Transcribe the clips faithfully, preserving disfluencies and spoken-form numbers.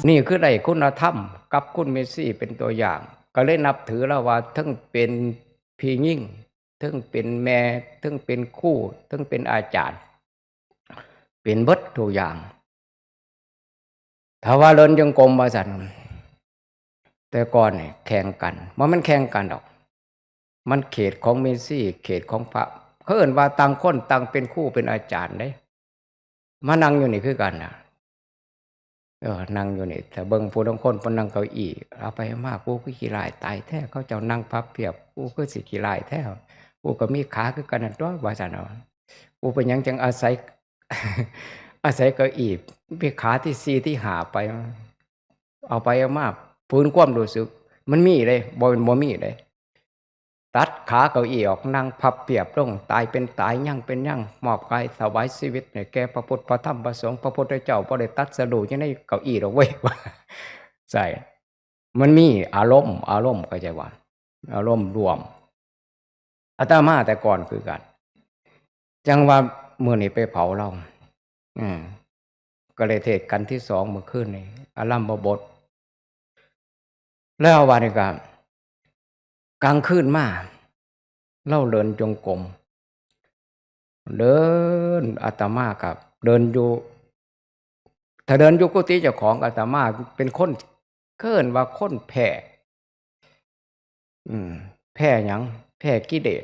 นี่คือได้คุณธรรมกับคุณเมซี่เป็นตัวอย่าง ก็เลยนับถือแล้วว่าทั้งเป็นพี่ยิ่งทั้งเป็นแม่ทั้งเป็นครูทั้งเป็นอาจารย์ เป็นเบิดทุกอย่าง ถ้าว่าเดินจงกรมว่าสัน แต่ก่อนเนี่ยแข่งกันว่ามันแข่งกันดอก มันเขตของเมซี่ เขตของพระ เขาเอิ้นว่าต่างคนต่างเป็นครูเป็นอาจารย์เด้ มานั่งอยู่นี่คือกันนะ เออ นั่งอยู่นี่ แต่เบิ่งผู้ลางคนเพิ่นนั่งเก้าอี้ เอาไปมา กูคือขี้ร้ายตายแท้ เขาเจ้านั่งพับเพียบ กูคือสิขี้ร้ายแท้ กูก็มีขาคือกันนั่นตัว ว่าซั่นเนาะ กูเป็นหยังจังอาศัย อาศัยเก้าอี้ มีขาที่สี่ที่ห้าไป เอาไปเอามา ฝืนความรู้สึก มันมีเลย บ่แม่นบ่มีเลย ตัดขาเก้าอี้ออก นั่งพับเพียบลง ตายเป็นตาย ยังเป็นยัง มอบกายถวายชีวิตให้แก่พระพุทธพระธรรมพระสงฆ์ พระพุทธเจ้าบ่ได้ตรัสรู้อยู่ในเก้าอี้ดอกเว้ย ใช่ มันมีอารมณ์ อารมณ์ เข้าใจว่า อารมณ์รวม อาตมาแต่ก่อนคือกัน จังว่ามื้อนี้ไปเผาลาว อืม ก็เลยเทศน์กันที่สองมื้อคืนนี้ อารัมภบท แล้ววันนี้ก็ กลางคืนมา ลาวเดินจงกรม เดิน อาตมากับเดินอยู่ ถ้าเดินอยู่กุฏิเจ้าของ อาตมาเป็นคน เอิ้นว่าคนแพ้ อืม แพ้หยัง แพ้กิเลส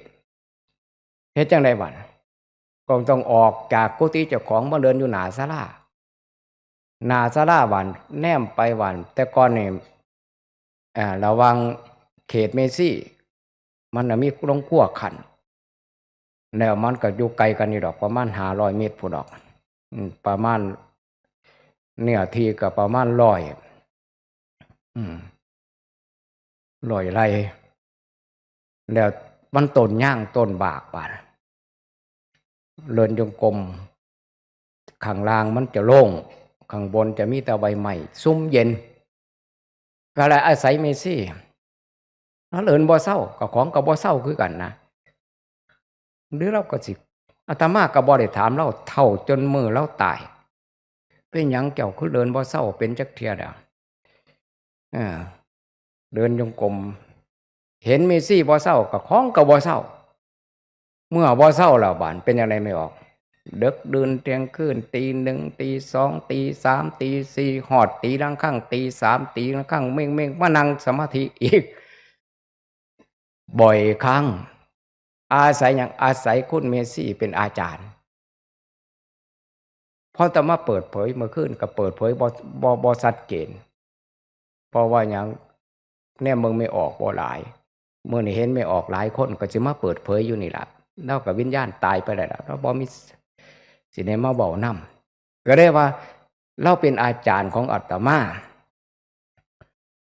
เฮ็ดจั่งใดบัด ก็ต้องออกจากกุฏิเจ้าของมาเดินอยู่หน้าศาลา หน้าศาลาบัด แนมไปบัด แต่ก่อนนี่ อ่า ระหว่างเขตเมซี่ มันน่ะมีโรงครัวขั้น แล้วมันก็อยู่ไกลกันอยู่ดอก ประมาณห้าร้อยเมตรพู้นดอก อืม ประมาณ เนื้อที่ก็ประมาณร้อย อืม ร้อยไร่ แล้วมันต้นยางต้นบากบาด เดินจงกรม ข้างล่างมันจะโล่ง ข้างบนจะมีแต่ใบไม้ซุ่มเย็น ก็เลยอาศัยเมซี่ ลาวเดินบ่เซา เจ้าของก็บ่เซาคือกันนะ หรือลาวก็สิ อาตมาก็บ่ได้ถามลาว เฒ่าจนมื้อลาวตาย เป็นหยังเจ้าคือเดินบ่เซาเป็นจักเทื่อดอก เออ เดินจงกรม เห็นเมซี่บ่เซา เจ้าของก็บ่เซา เมื่อบ่เซาแล้วบาดเป็นจั่งใดแม่ออก ดึกดื่นเที่ยงคืน ตีหนึ่ง ตีสอง ตีสาม ตีสี่ ฮอดตีละฆัง ตีสาม ตีละฆัง เม่งๆ มานั่งสมาธิอีก บ่อยครั้ง อาศัยหยัง อาศัยคุณเมซี่เป็นอาจารย์ พอแต่มาเปิดเผยเมื่อคืนก็เปิดเผยบ่ บ่ บ่ชัดเจน เพราะว่าหยัง แนมเบิ่งแม่ออกบ่หลาย มื้อนี้เห็นแม่ออกหลายคนก็สิมาเปิดเผยอยู่นี่ล่ะ ลาวก็วิญญาณตายไปแล้วล่ะ ลาวบ่มี สิได้มาเว้านำ ก็ได้ว่าลาวเป็นอาจารย์ของอาตมา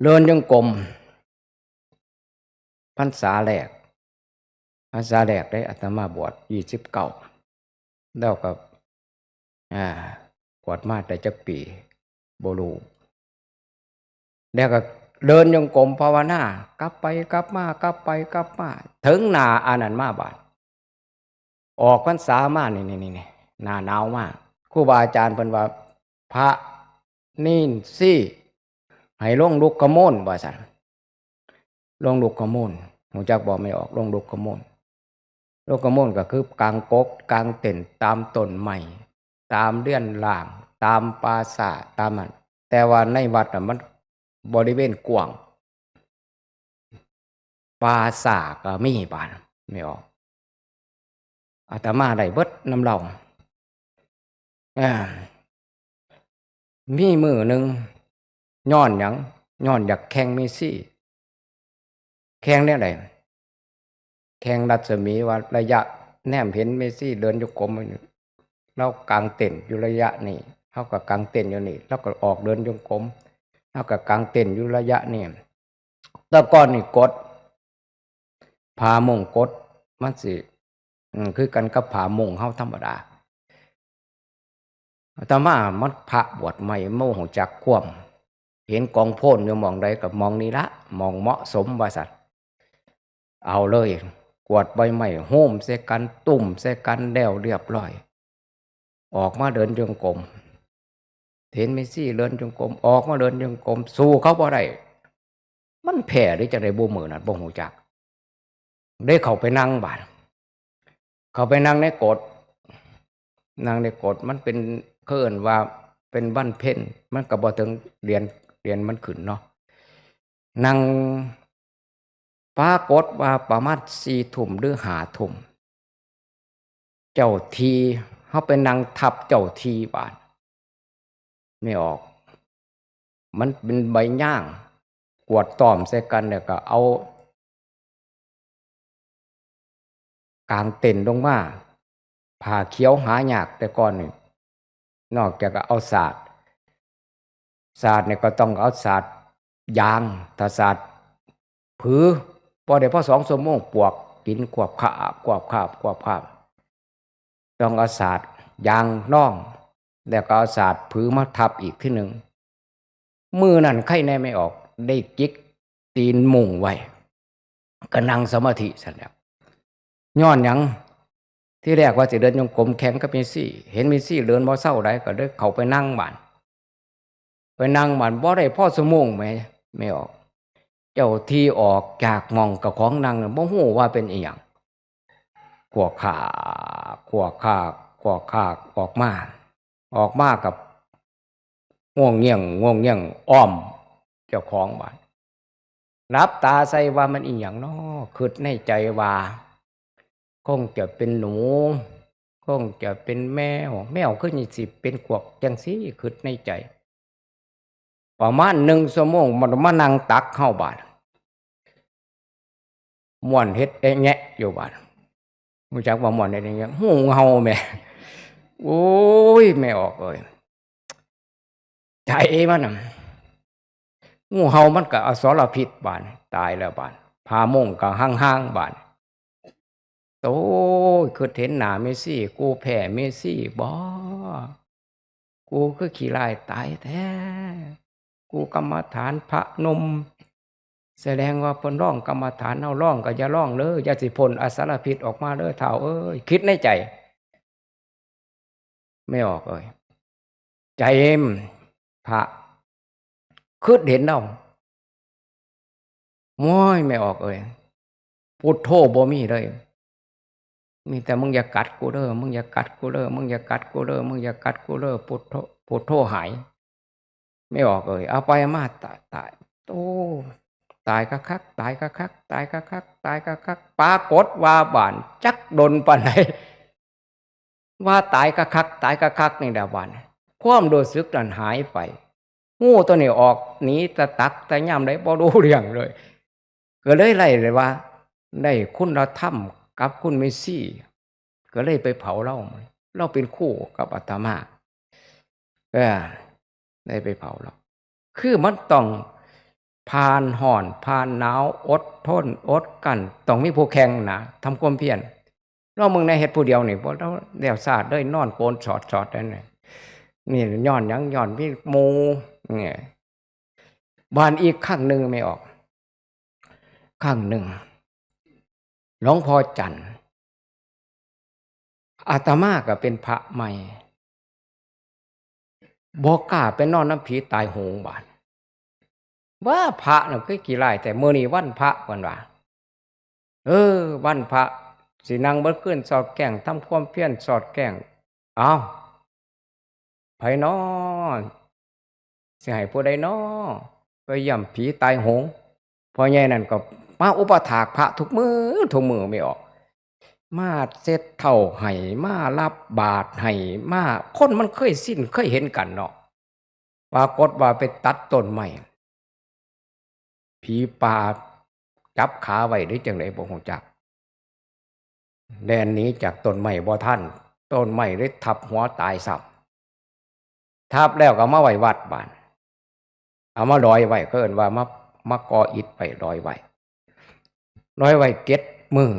เดินจงกรม พรรษาแรก พรรษาแรกได้อาตมาบวชยี่สิบเก้า แล้วก็ อ่า บวชมาได้จักปี บ่รู้ แล้วก็เดินจงกรมภาวนา กลับไปกลับมา กลับไปกลับมา ถึงหน้าอันนั้นมาบาด ออกพรรษามานี่ นี่ นี่ นี่ หน้าหนาวมา ครูบาอาจารย์เพิ่นว่า พระนินทรีย์ ให้ลงลุกขมูล ว่าซั่น ลงลุกขมูล ฮู้จักบ่แม่ออก ลงลุกขมูล ลุกขมูลก็คือกางกก กางเต็นท์ตามต้นไม้ ตามเรือนร้าง ตามป่าช้า ตามนั้น แต่ว่าในวัดน่ะมันบริเวณกว้าง ป่าช้าก็มีบาด แม่ออก อาตมาได้เบิดนำลาว อ่า มีมื้อหนึ่ง ย้อนหยัง ย้อนอยากแข่งเมซี่ แข่งแนวใด แข่งรัศมี ว่าระยะแนมเห็นเมซี่เดินจงกรมอยู่ ลาวกางเต็นท์อยู่ระยะนี้ เฮาก็กางเต็นท์อยู่นี่ ลาวก็ออกเดินจงกรม เฮาก็กางเต็นท์อยู่ระยะนี้ แต่ก่อนนี่กด ผ้ามุ้งกด มันสิ อืม คือกันกับผ้ามุ้งเฮาธรรมดา อาตมามันพระบวชใหม่ บ่ฮู้จักความ เห็นกองโพนอยู่หม่องใดก็หม่องนี้ละ หม่องเหมาะสมว่าซั่น เอาเลย กวาดใบไม้ โฮมใส่กัน ตุ้มใส่กัน แล้วเรียบร้อย ออกมาเดินจงกรม เห็นแม่ชีเดินจงกรม ออกมาเดินจงกรม สู้เขาบ่ได้ มันแพ้หรือจั่งใด๋บุมื้อนั้น บ่ฮู้จัก ได้เข้าไปนั่งบาด เข้าไปนั่งในกฎ นั่งในกฎ มันเป็น เขาเอิ้นว่าเป็นวันเพ็ญ มันก็บ่ถึงเดือน เดือนมันขึ้นเนาะ นั่ง ปรากฏว่าประมาณสี่ทุ่มหรือห้าทุ่ม เจ้าที่ เฮาไปนั่งทับเจ้าที่บาด แม่ออก มันเป็นใบย่าง กวดต้อมใส่กัน แล้วก็เอา กางเต็นท์ลงมา ผ้าเขียวหายากแต่ก่อนนี่ นอกจากเอาสาด สาดนี่ก็ต้องเอาสาดยาง ถ้าสาดผือ พอได้พอสองชั่วโมง ปวกกินขวบคาบ ขวบคาบ ขวบคาบ ต้องเอาสาดยางรอง แล้วก็เอาสาดผือมาทับอีกทีหนึ่ง มื้อนั้นไคแน่แม่ออก ได้จิกตีนมุงไว้ ก็นั่งสมาธิซั่นแหละ ย้อนหยัง ทีแรกว่าสิเดินจงกรมแข่งกับแม่ชี เห็นแม่ชีเดินบ่เซาใด๋ ก็เลยเข้าไปนั่งบาด ไปนั่งบาด บ่ได้พอชั่วโมงแหม แม่ออก เจ้าที่ออกจากหม่องเจ้าของนั่งน่ะ บ่ฮู้ว่าเป็นอิหยัง ขวกขาก ขวกขาก ขวกขาก ออกมา ออกมาก็ง่วงเงี่ยง ง่วงเงี่ยง อ้อมเจ้าของบาด หลับตาใส่ว่ามันอิหยังน้อ คิดในใจว่า คงจะเป็นหนู คงจะเป็นแมว แมวคือสิเป็นขวกจั่งซี้ คิดในใจ ประมาณหนึ่งชั่วโมง มันมานั่งตักเฮาบาด ม่วนเฮ็ดแอะแงะอยู่บาด ฮู้จักว่าม่วนเฮ็ดแอะแงะ งูเห่าแหม โอ้ย แม่ออกเอ้ย ใจมันน่ะ งูเห่ามันก็อสรพิษบาด ตายแล้วบาด ผ้ามุงก็ห่างๆบาด โอ้ย คิดเห็นหน้าแม่ชี กูแพ้แม่ชีบ่ กูคือขี้ร้ายตายแท้ กูกรรมฐานพระหนุ่ม แสดงว่าเพิ่นร้องกรรมฐาน เฮาร้องก็อย่าร้องเด้อ อย่าสิพ่นอสรพิษออกมาเด้อท้าวเอ้ย คิดในใจ แม่ออกเอ้ย ใจมัน พระ คิดเห็นเอา โอ้ย แม่ออกเอ้ย พุทโธบ่มีเลย มีแต่ มึงอย่ากัดกูเด้อ มึงอย่ากัดกูเด้อ มึงอย่ากัดกูเด้อ มึงอย่ากัดกูเด้อ พุทโธ พุทโธหาย แม่ออกเอ้ย เอาไปมา ตาย ตาย โอ้ ตายคักๆ ตายคักๆ ตายคักๆ ตายคักๆ ปรากฏว่าบาด จักดนปานใด ว่าตายคักๆ ตายคักๆ นี่แหละบาด ความรู้สึกนั้นหายไป งูตัวนี้ออกหนีตะตักตะย่ำได้บ่รู้เรื่องเลย ก็เลยไล่เลยว่า ได้คุณธรรมกับคุณแม่ชี ก็เลยไปเผาเลา เลาเป็นครูกับอาตมา เออ ได้ไปเผาเลา คือมันต้องผ่านร้อน ผ่านหนาว อดทน อดกลั้น ต้องมีผู้แข่งนะ ทำความเพียร ลองเบิ่งแหน่ เฮ็ดผู้เดียวนี่ บ่แล้ว แล้วซาดเลย นอนโกนสอดๆ นั่นน่ะ นี่ย้อนหยัง ย้อนมีหมู่ เนี่ย บาดอีกครั้งหนึ่งแม่ออก ครั้งหนึ่ง หลวงพ่อจันทร์ อาตมาก็เป็นพระใหม่ บ่กล้าไปนอนนำผีตายโหงบาด ว่าพระน่ะคือขี้ร้ายแท้ มื้อนี้วันพระ เพิ่นว่า เออ วันพระ สินั่งเบิดคืนสอดแกล้ง ทำความเพียรสอดแกล้ง เอ้า ไผน้อ สิให้ผู้ใดน้อ ไปเยี่ยมผีตายโหง พ่อใหญ่นั่นก็มาอุปถากพระทุกมื้อ ทุกมื้อแม่ออก มาเช็ดเท้าให้ มารับบาตรให้ มา คนมันเคยชิน เคยเห็นกันเนาะ ปรากฏว่าไปตัดต้นไม้ ผีป่าจับขาไว้หรือจั่งใดบ่ฮู้จัก แล่นหนีจากต้นไม้บ่ทัน ต้นไม้เลยทับหัวตายซ้ำ ทับแล้วก็มาไว้วัดบาด เอามาลอยไว้ เขาเอิ้นว่ามา มาก่ออิฐไว้ ลอยไว้ ลอยไว้เจ็ดมื้อ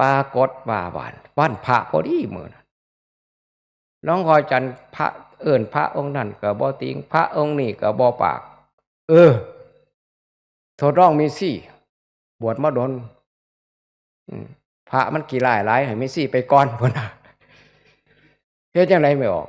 ปรากฏว่าบาด วันพระพอดีมื้อนั้น หลวงพ่อจันทร์ พระ เอิ้นพระองค์นั้นก็บ่ติง พระองค์นี้ก็บ่ปาก เออ ทดลองแม่ชี บวชมาดน อืม พระมันขี้ร้ายหลาย ให้แม่ชีไปก่อน เพิ่นว่า เฮ็ดจั่งใดแม่ออก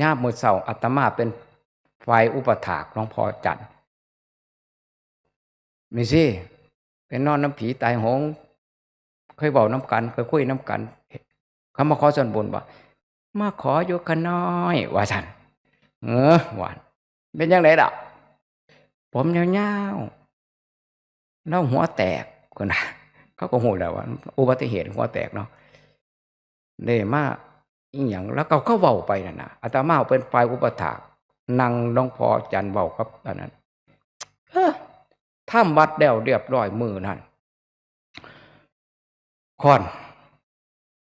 ยามมื้อเช้าอาตมาเป็นฝ่ายอุปถากหลวงพ่อจันทร์ แม่ชี ไปนอนนำผีตายโหง เคยเว้านำกัน เคยคุยนำกัน เขามาขอส่วนบุญบ่ มาขออยู่ข้าน้อย ว่าซั่น เออ ว่า เป็นจั่งใดล่ะ ผมยาวๆ แล้วหัวแตก คนน่ะ เขาก็ฮู้แล้วว่าอุบัติเหตุหัวแตกเนาะ ได้มาอีหยัง แล้วก็เขาเว้าไปนั่นน่ะ อาตมาเป็นฝ่ายอุปถาก นั่งหลวงพ่อจันทร์เว้ากับอันนั้น เออ ทำวัดแล้วเรียบร้อยมื้อนั้น ค่อน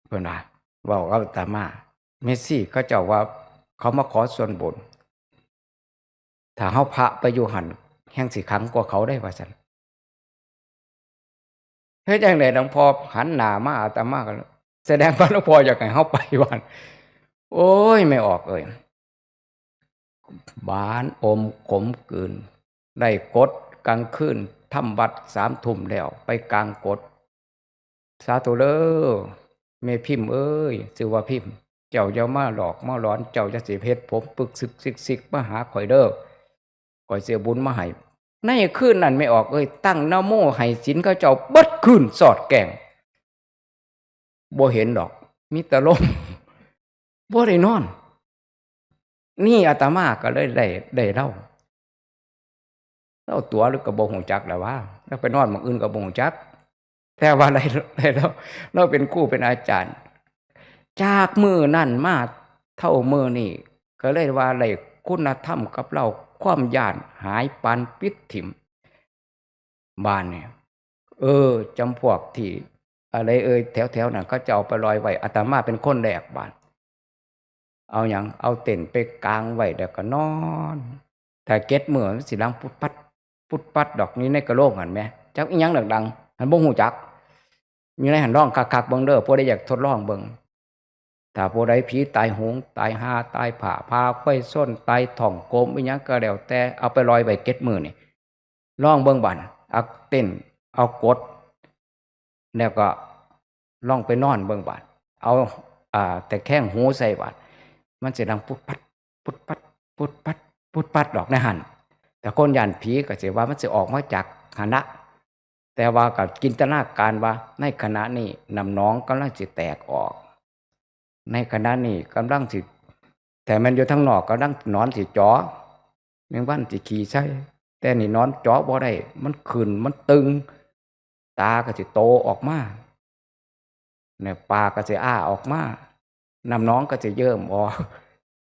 เพิ่นว่า เว้ากับอาตมา แม่ชีเขาเจ้าว่าเขามาขอส่วนบุญ ถ้าเฮาพระไปอยู่หั่น แฮ่งสิขลังกว่าเขาได้ ว่าซั่น เฮ็ดจั่งใด๋ หลวงพ่อหันหน้ามา อาตมาก็ แสดงว่าหลวงพ่ออยากให้เฮาไปว่า โอ้ย แม่ออกเอ้ย หวานอมขมกลืน ได้กดกลางคืน ทำวัดสามทุ่มแล้ว ไปกลางกด สาธุเด้อ แม่พิมพ์เอ้ย ชื่อว่าพิมพ์ เจ้าอย่ามาหลอกมาหลอน เจ้าอย่าสิเฮ็ดผมปึกซิกซิกซิกมาหาข่อยเด้อ ข่อยสิเอาบุญมาให้ ในคืนนั้นแม่ออกเอ้ย ตั้งนะโมให้ศีลเขาเจ้าเบิดคืนสอดแกง บ่เห็นดอก มีแต่ลม บ่ได้นอน นี่อาตมาก็เลยได้ ได้เล่า เล่าตั๋วหรือก็บ่ฮู้จักแล้วว่า แล้วไปนอนหม่องอื่นก็บ่ฮู้จัก แต่ว่าได้ ได้เล่า เราเป็นครูเป็นอาจารย์ จากมื้อนั้นมาเท่ามื้อนี้ ก็เลยว่าได้คุณธรรมกับเรา ความย้านหายปานปิดถิ่ม บาดนี่ เออ จำพวกที่อะไรเอ่ย แถวๆ นั้นเขาจะเอาไปลอยไว้ อาตมาเป็นคนแรกบาด เอาหยัง เอาเต็นท์ไปกางไว้แล้วก็นอน ถ้าเจ็ดมื้อมันสิดังปุ๊ดปัด ปุ๊ดปัดดอก อยู่ในกะโหลกหั่นแหม จักอีหยังดังๆ หั่นบ่ฮู้จัก อยู่ในหั่นลองคักๆ เบิ่งเด้อ ผู้ใดอยากทดลองเบิ่ง ถ้าผู้ใดผีตายโหง ตายห่า ตายผ้า พาควายชน ตายท้องกลม อีหยังก็แล้วแต่ เอาไปลอยไว้เจ็ดมื้อนี่ ลองเบิ่งบาด เอาเต็นท์ เอากด แล้วก็ลองไปนอนเบิ่งบาด เอา อ่า ตะแคงหูใส่บาด มันสิดังปุ๊ดปัด ปุ๊ดปัด ปุ๊ดปัด ปุ๊ดปัดดอกในหั่น แต่คนย้านผีก็สิว่ามันสิออกมาจากหั่นละ แต่ว่าก็จินตนาการว่าในขณะนี้น้ำหนองกำลังสิแตกออก ในขณะนี้กำลังสิ แต่แม่นอยู่ทางนอกกำลังหนอนสิเจาะ แมงวันสิขี้ใส่ แต่นี่หนอนเจาะบ่ได้ มันขึ้น มันตึง ตาก็สิโตออกมา เนี่ย ปากก็สิอ้าออกมา น้ำหนองก็สิเยิ้มออก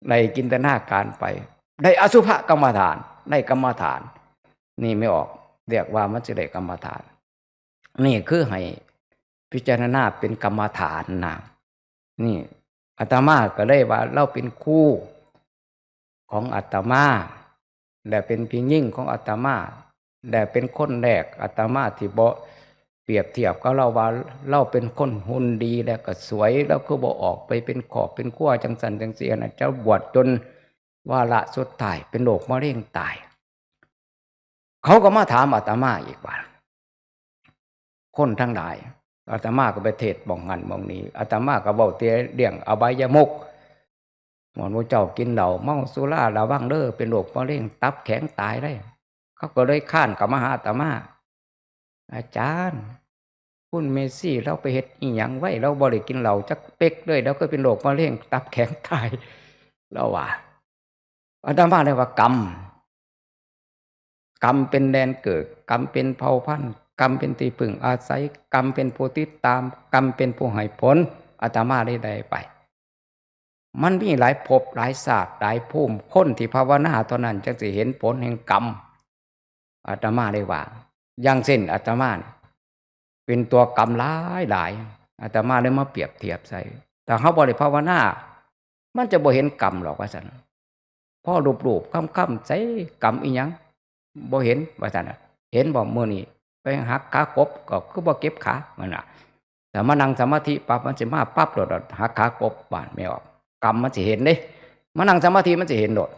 ได้จินตนาการไป ได้อสุภกรรมฐาน ได้กรรมฐาน นี่แม่ออก เรียกว่ามันสิได้กรรมฐาน นี่คือให้พิจารณาเป็นกรรมฐานนะ นี่ อาตมาก็เลยว่าเราเป็นครูของอาตมา และเป็นพี่ยิ่งของอาตมา และเป็นคนแรกอาตมาที่บ่เปรียบเทียบกับเราว่าเราเป็นคนหุ่นดีและก็สวย แล้วคือบ่ออกไปเป็นครอบเป็นครัวจังซั่นจังซี่นะ จะบวชจนวาระสุดท้ายเป็นโรคมะเร็งตาย เขาก็มาถามอาตมาอีกว่า คนทั้งหลาย อาตมาก็ไปเทศน์หม่องหั้นหม่องนี้ อาตมาก็เว้าแต่เรื่องอบายมุข หมู่เจ้ากินเหล้าเมาสุราระวังเด้อ เป็นโรคมะเร็งตับแข็งตายได้ เขาก็เลยค้านเข้ามาหาอาตมา อาจารย์ คุณแม่ชีเราไปเฮ็ดอีหยังไว้ เราบ่ได้กินเหล้าจักเป๊กเลย เราก็เป็นโรคมะเร็งตับแข็งตาย เราว่า อาตมาเลยว่ากรรม กรรมเป็นแดนเกิด กรรมเป็นเผ่าพันธุ์ กรรมเป็นที่พึ่งอาศัย กรรมเป็นผู้ติดตาม กรรมเป็นผู้ให้ผล อาตมาเลยได้ไป มันมีหลายภพหลายชาติหลายภูมิ คนที่ภาวนาเท่านั้นจั่งสิเห็นผลแห่งกรรม อาตมาเลยว่า อย่างเช่นอาตมานี่เป็นตัวกรรมหลายหลาย อาตมาเลยมาเปรียบเทียบใส่ ถ้าเฮาบ่ได้ภาวนา มันจะบ่เห็นกรรมหรอกว่าซั่น พอรูปๆ คำๆ ใส่กรรมอีหยัง บ่เห็นว่าซั่นน่ะ เห็นบ่มื้อนี้ไปหักขากบ ก็คือบ่เก็บขา มันน่ะ แต่มานั่งสมาธิปั๊บ มันสิมาปั๊บโลด หักขากบ บาดแม่ออก กรรมมันสิเห็นเด้ มานั่งสมาธิมันสิเห็นโลด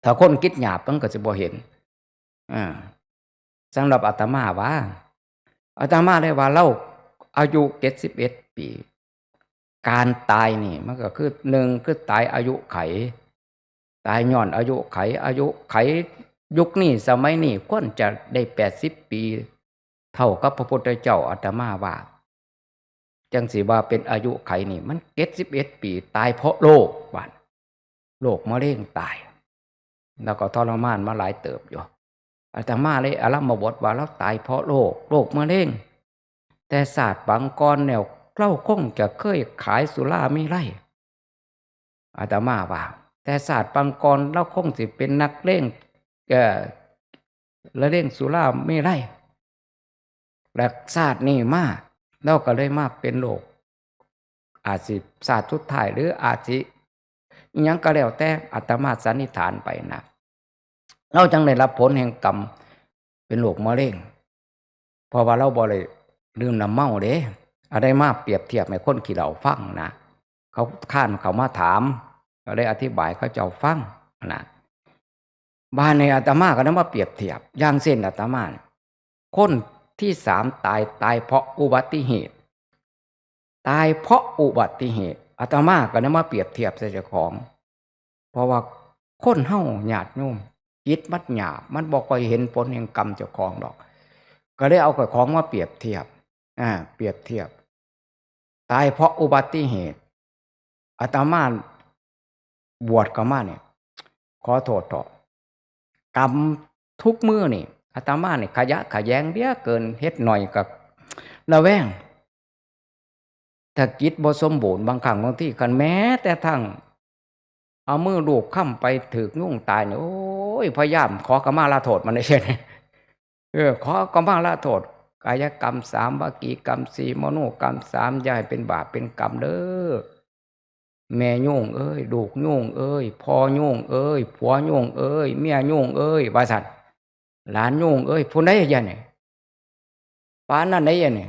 ถ้าคนจิตหยาบมันก็สิบ่เห็น อ่า สำหรับอาตมาว่า อาตมาเลยว่าเราอายุเจ็ดสิบเอ็ดปี การตายนี่มันก็คือ หนึ่ง คือตายอายุไข ตายย้อนอายุไข อายุไขยุคนี้สมัยนี้ควรจะได้แปดสิบปี เท่ากับพระพุทธเจ้า อาตมาว่า จั่งสิว่าเป็นอายุไขนี่มันเจ็ดสิบเอ็ดปี ตายเพราะโรค ว่า โรคมะเร็งตาย แล้วก็ทรมานมาหลายเติบอยู่ อาตมาเลยอารัมภบทว่าลาวตายเพราะโรค โรคมะเร็ง แต่ชาติปางก่อนเนี่ยลาวคงจะเคยขายสุราเมรัย อาตมาว่า แต่ชาติปางก่อนลาวคงสิเป็นนักเลง เอ่อ ละเลงสุราเมรัย และชาตินี้มาลาวก็เลยมาเป็นโรค อาจสิชาติสุดท้าย หรืออาจสิอิหยังก็แล้วแต่ อาตมาสันนิษฐานไปนะ ลาวจั่งได้รับผลแห่งกรรมเป็นโรคมะเร็ง เพราะว่าลาวบ่ได้ดื่มน้ำเมาเด้ อาตมาเปรียบเทียบให้คนขี้เหล้าฟังนะ เขาค้านเข้ามาถาม ก็เลยอธิบายเขาเจ้าฟังนะ บาดนี้อาตมาก็นำมาเปรียบเทียบ อย่างเช่นอาตมา คนที่สามตาย ตายเพราะอุบัติเหตุ ตายเพราะอุบัติเหตุ อาตมาก็นำมาเปรียบเทียบใส่เจ้าของ เพราะว่าคนเฮาญาติโยม จิตมันหยาบ มันบ่ค่อยเห็นผลแห่งกรรมเจ้าของดอก ก็เลยเอาเจ้าของมาเปรียบเทียบ อ่า เปรียบเทียบ ตายเพราะอุบัติเหตุ อาตมาบวชเข้ามาเนี่ย ขอโทษเถาะ กรรมทุกมื้อนี่ อาตมานี่ขยะแขยงเหลือเกิน เฮ็ดหน่อยก็ระแวง ถ้าจิตบ่สมบูรณ์ บางครั้งบางทีคันแม้แต่ทั้งเอามือลูบคำไปถืกยุงตายนี่ โอ้ย พยายามขอขมาลาโทษมันได้เช่น เออ ขอขมาลาโทษ กายกรรมสาม วจีกรรมสี่ มโนกรรมสาม อย่าให้เป็นบาปเป็นกรรมเด้อ แม่ยุงเอ้ย ลูกยุงเอ้ย พ่อยุงเอ้ย ผัวยุงเอ้ย เมียยุงเอ้ย ว่าซั่น หลานยุงเอ้ย ผู้ใดอย่างนี้ ปานนั้นได้ยังนี่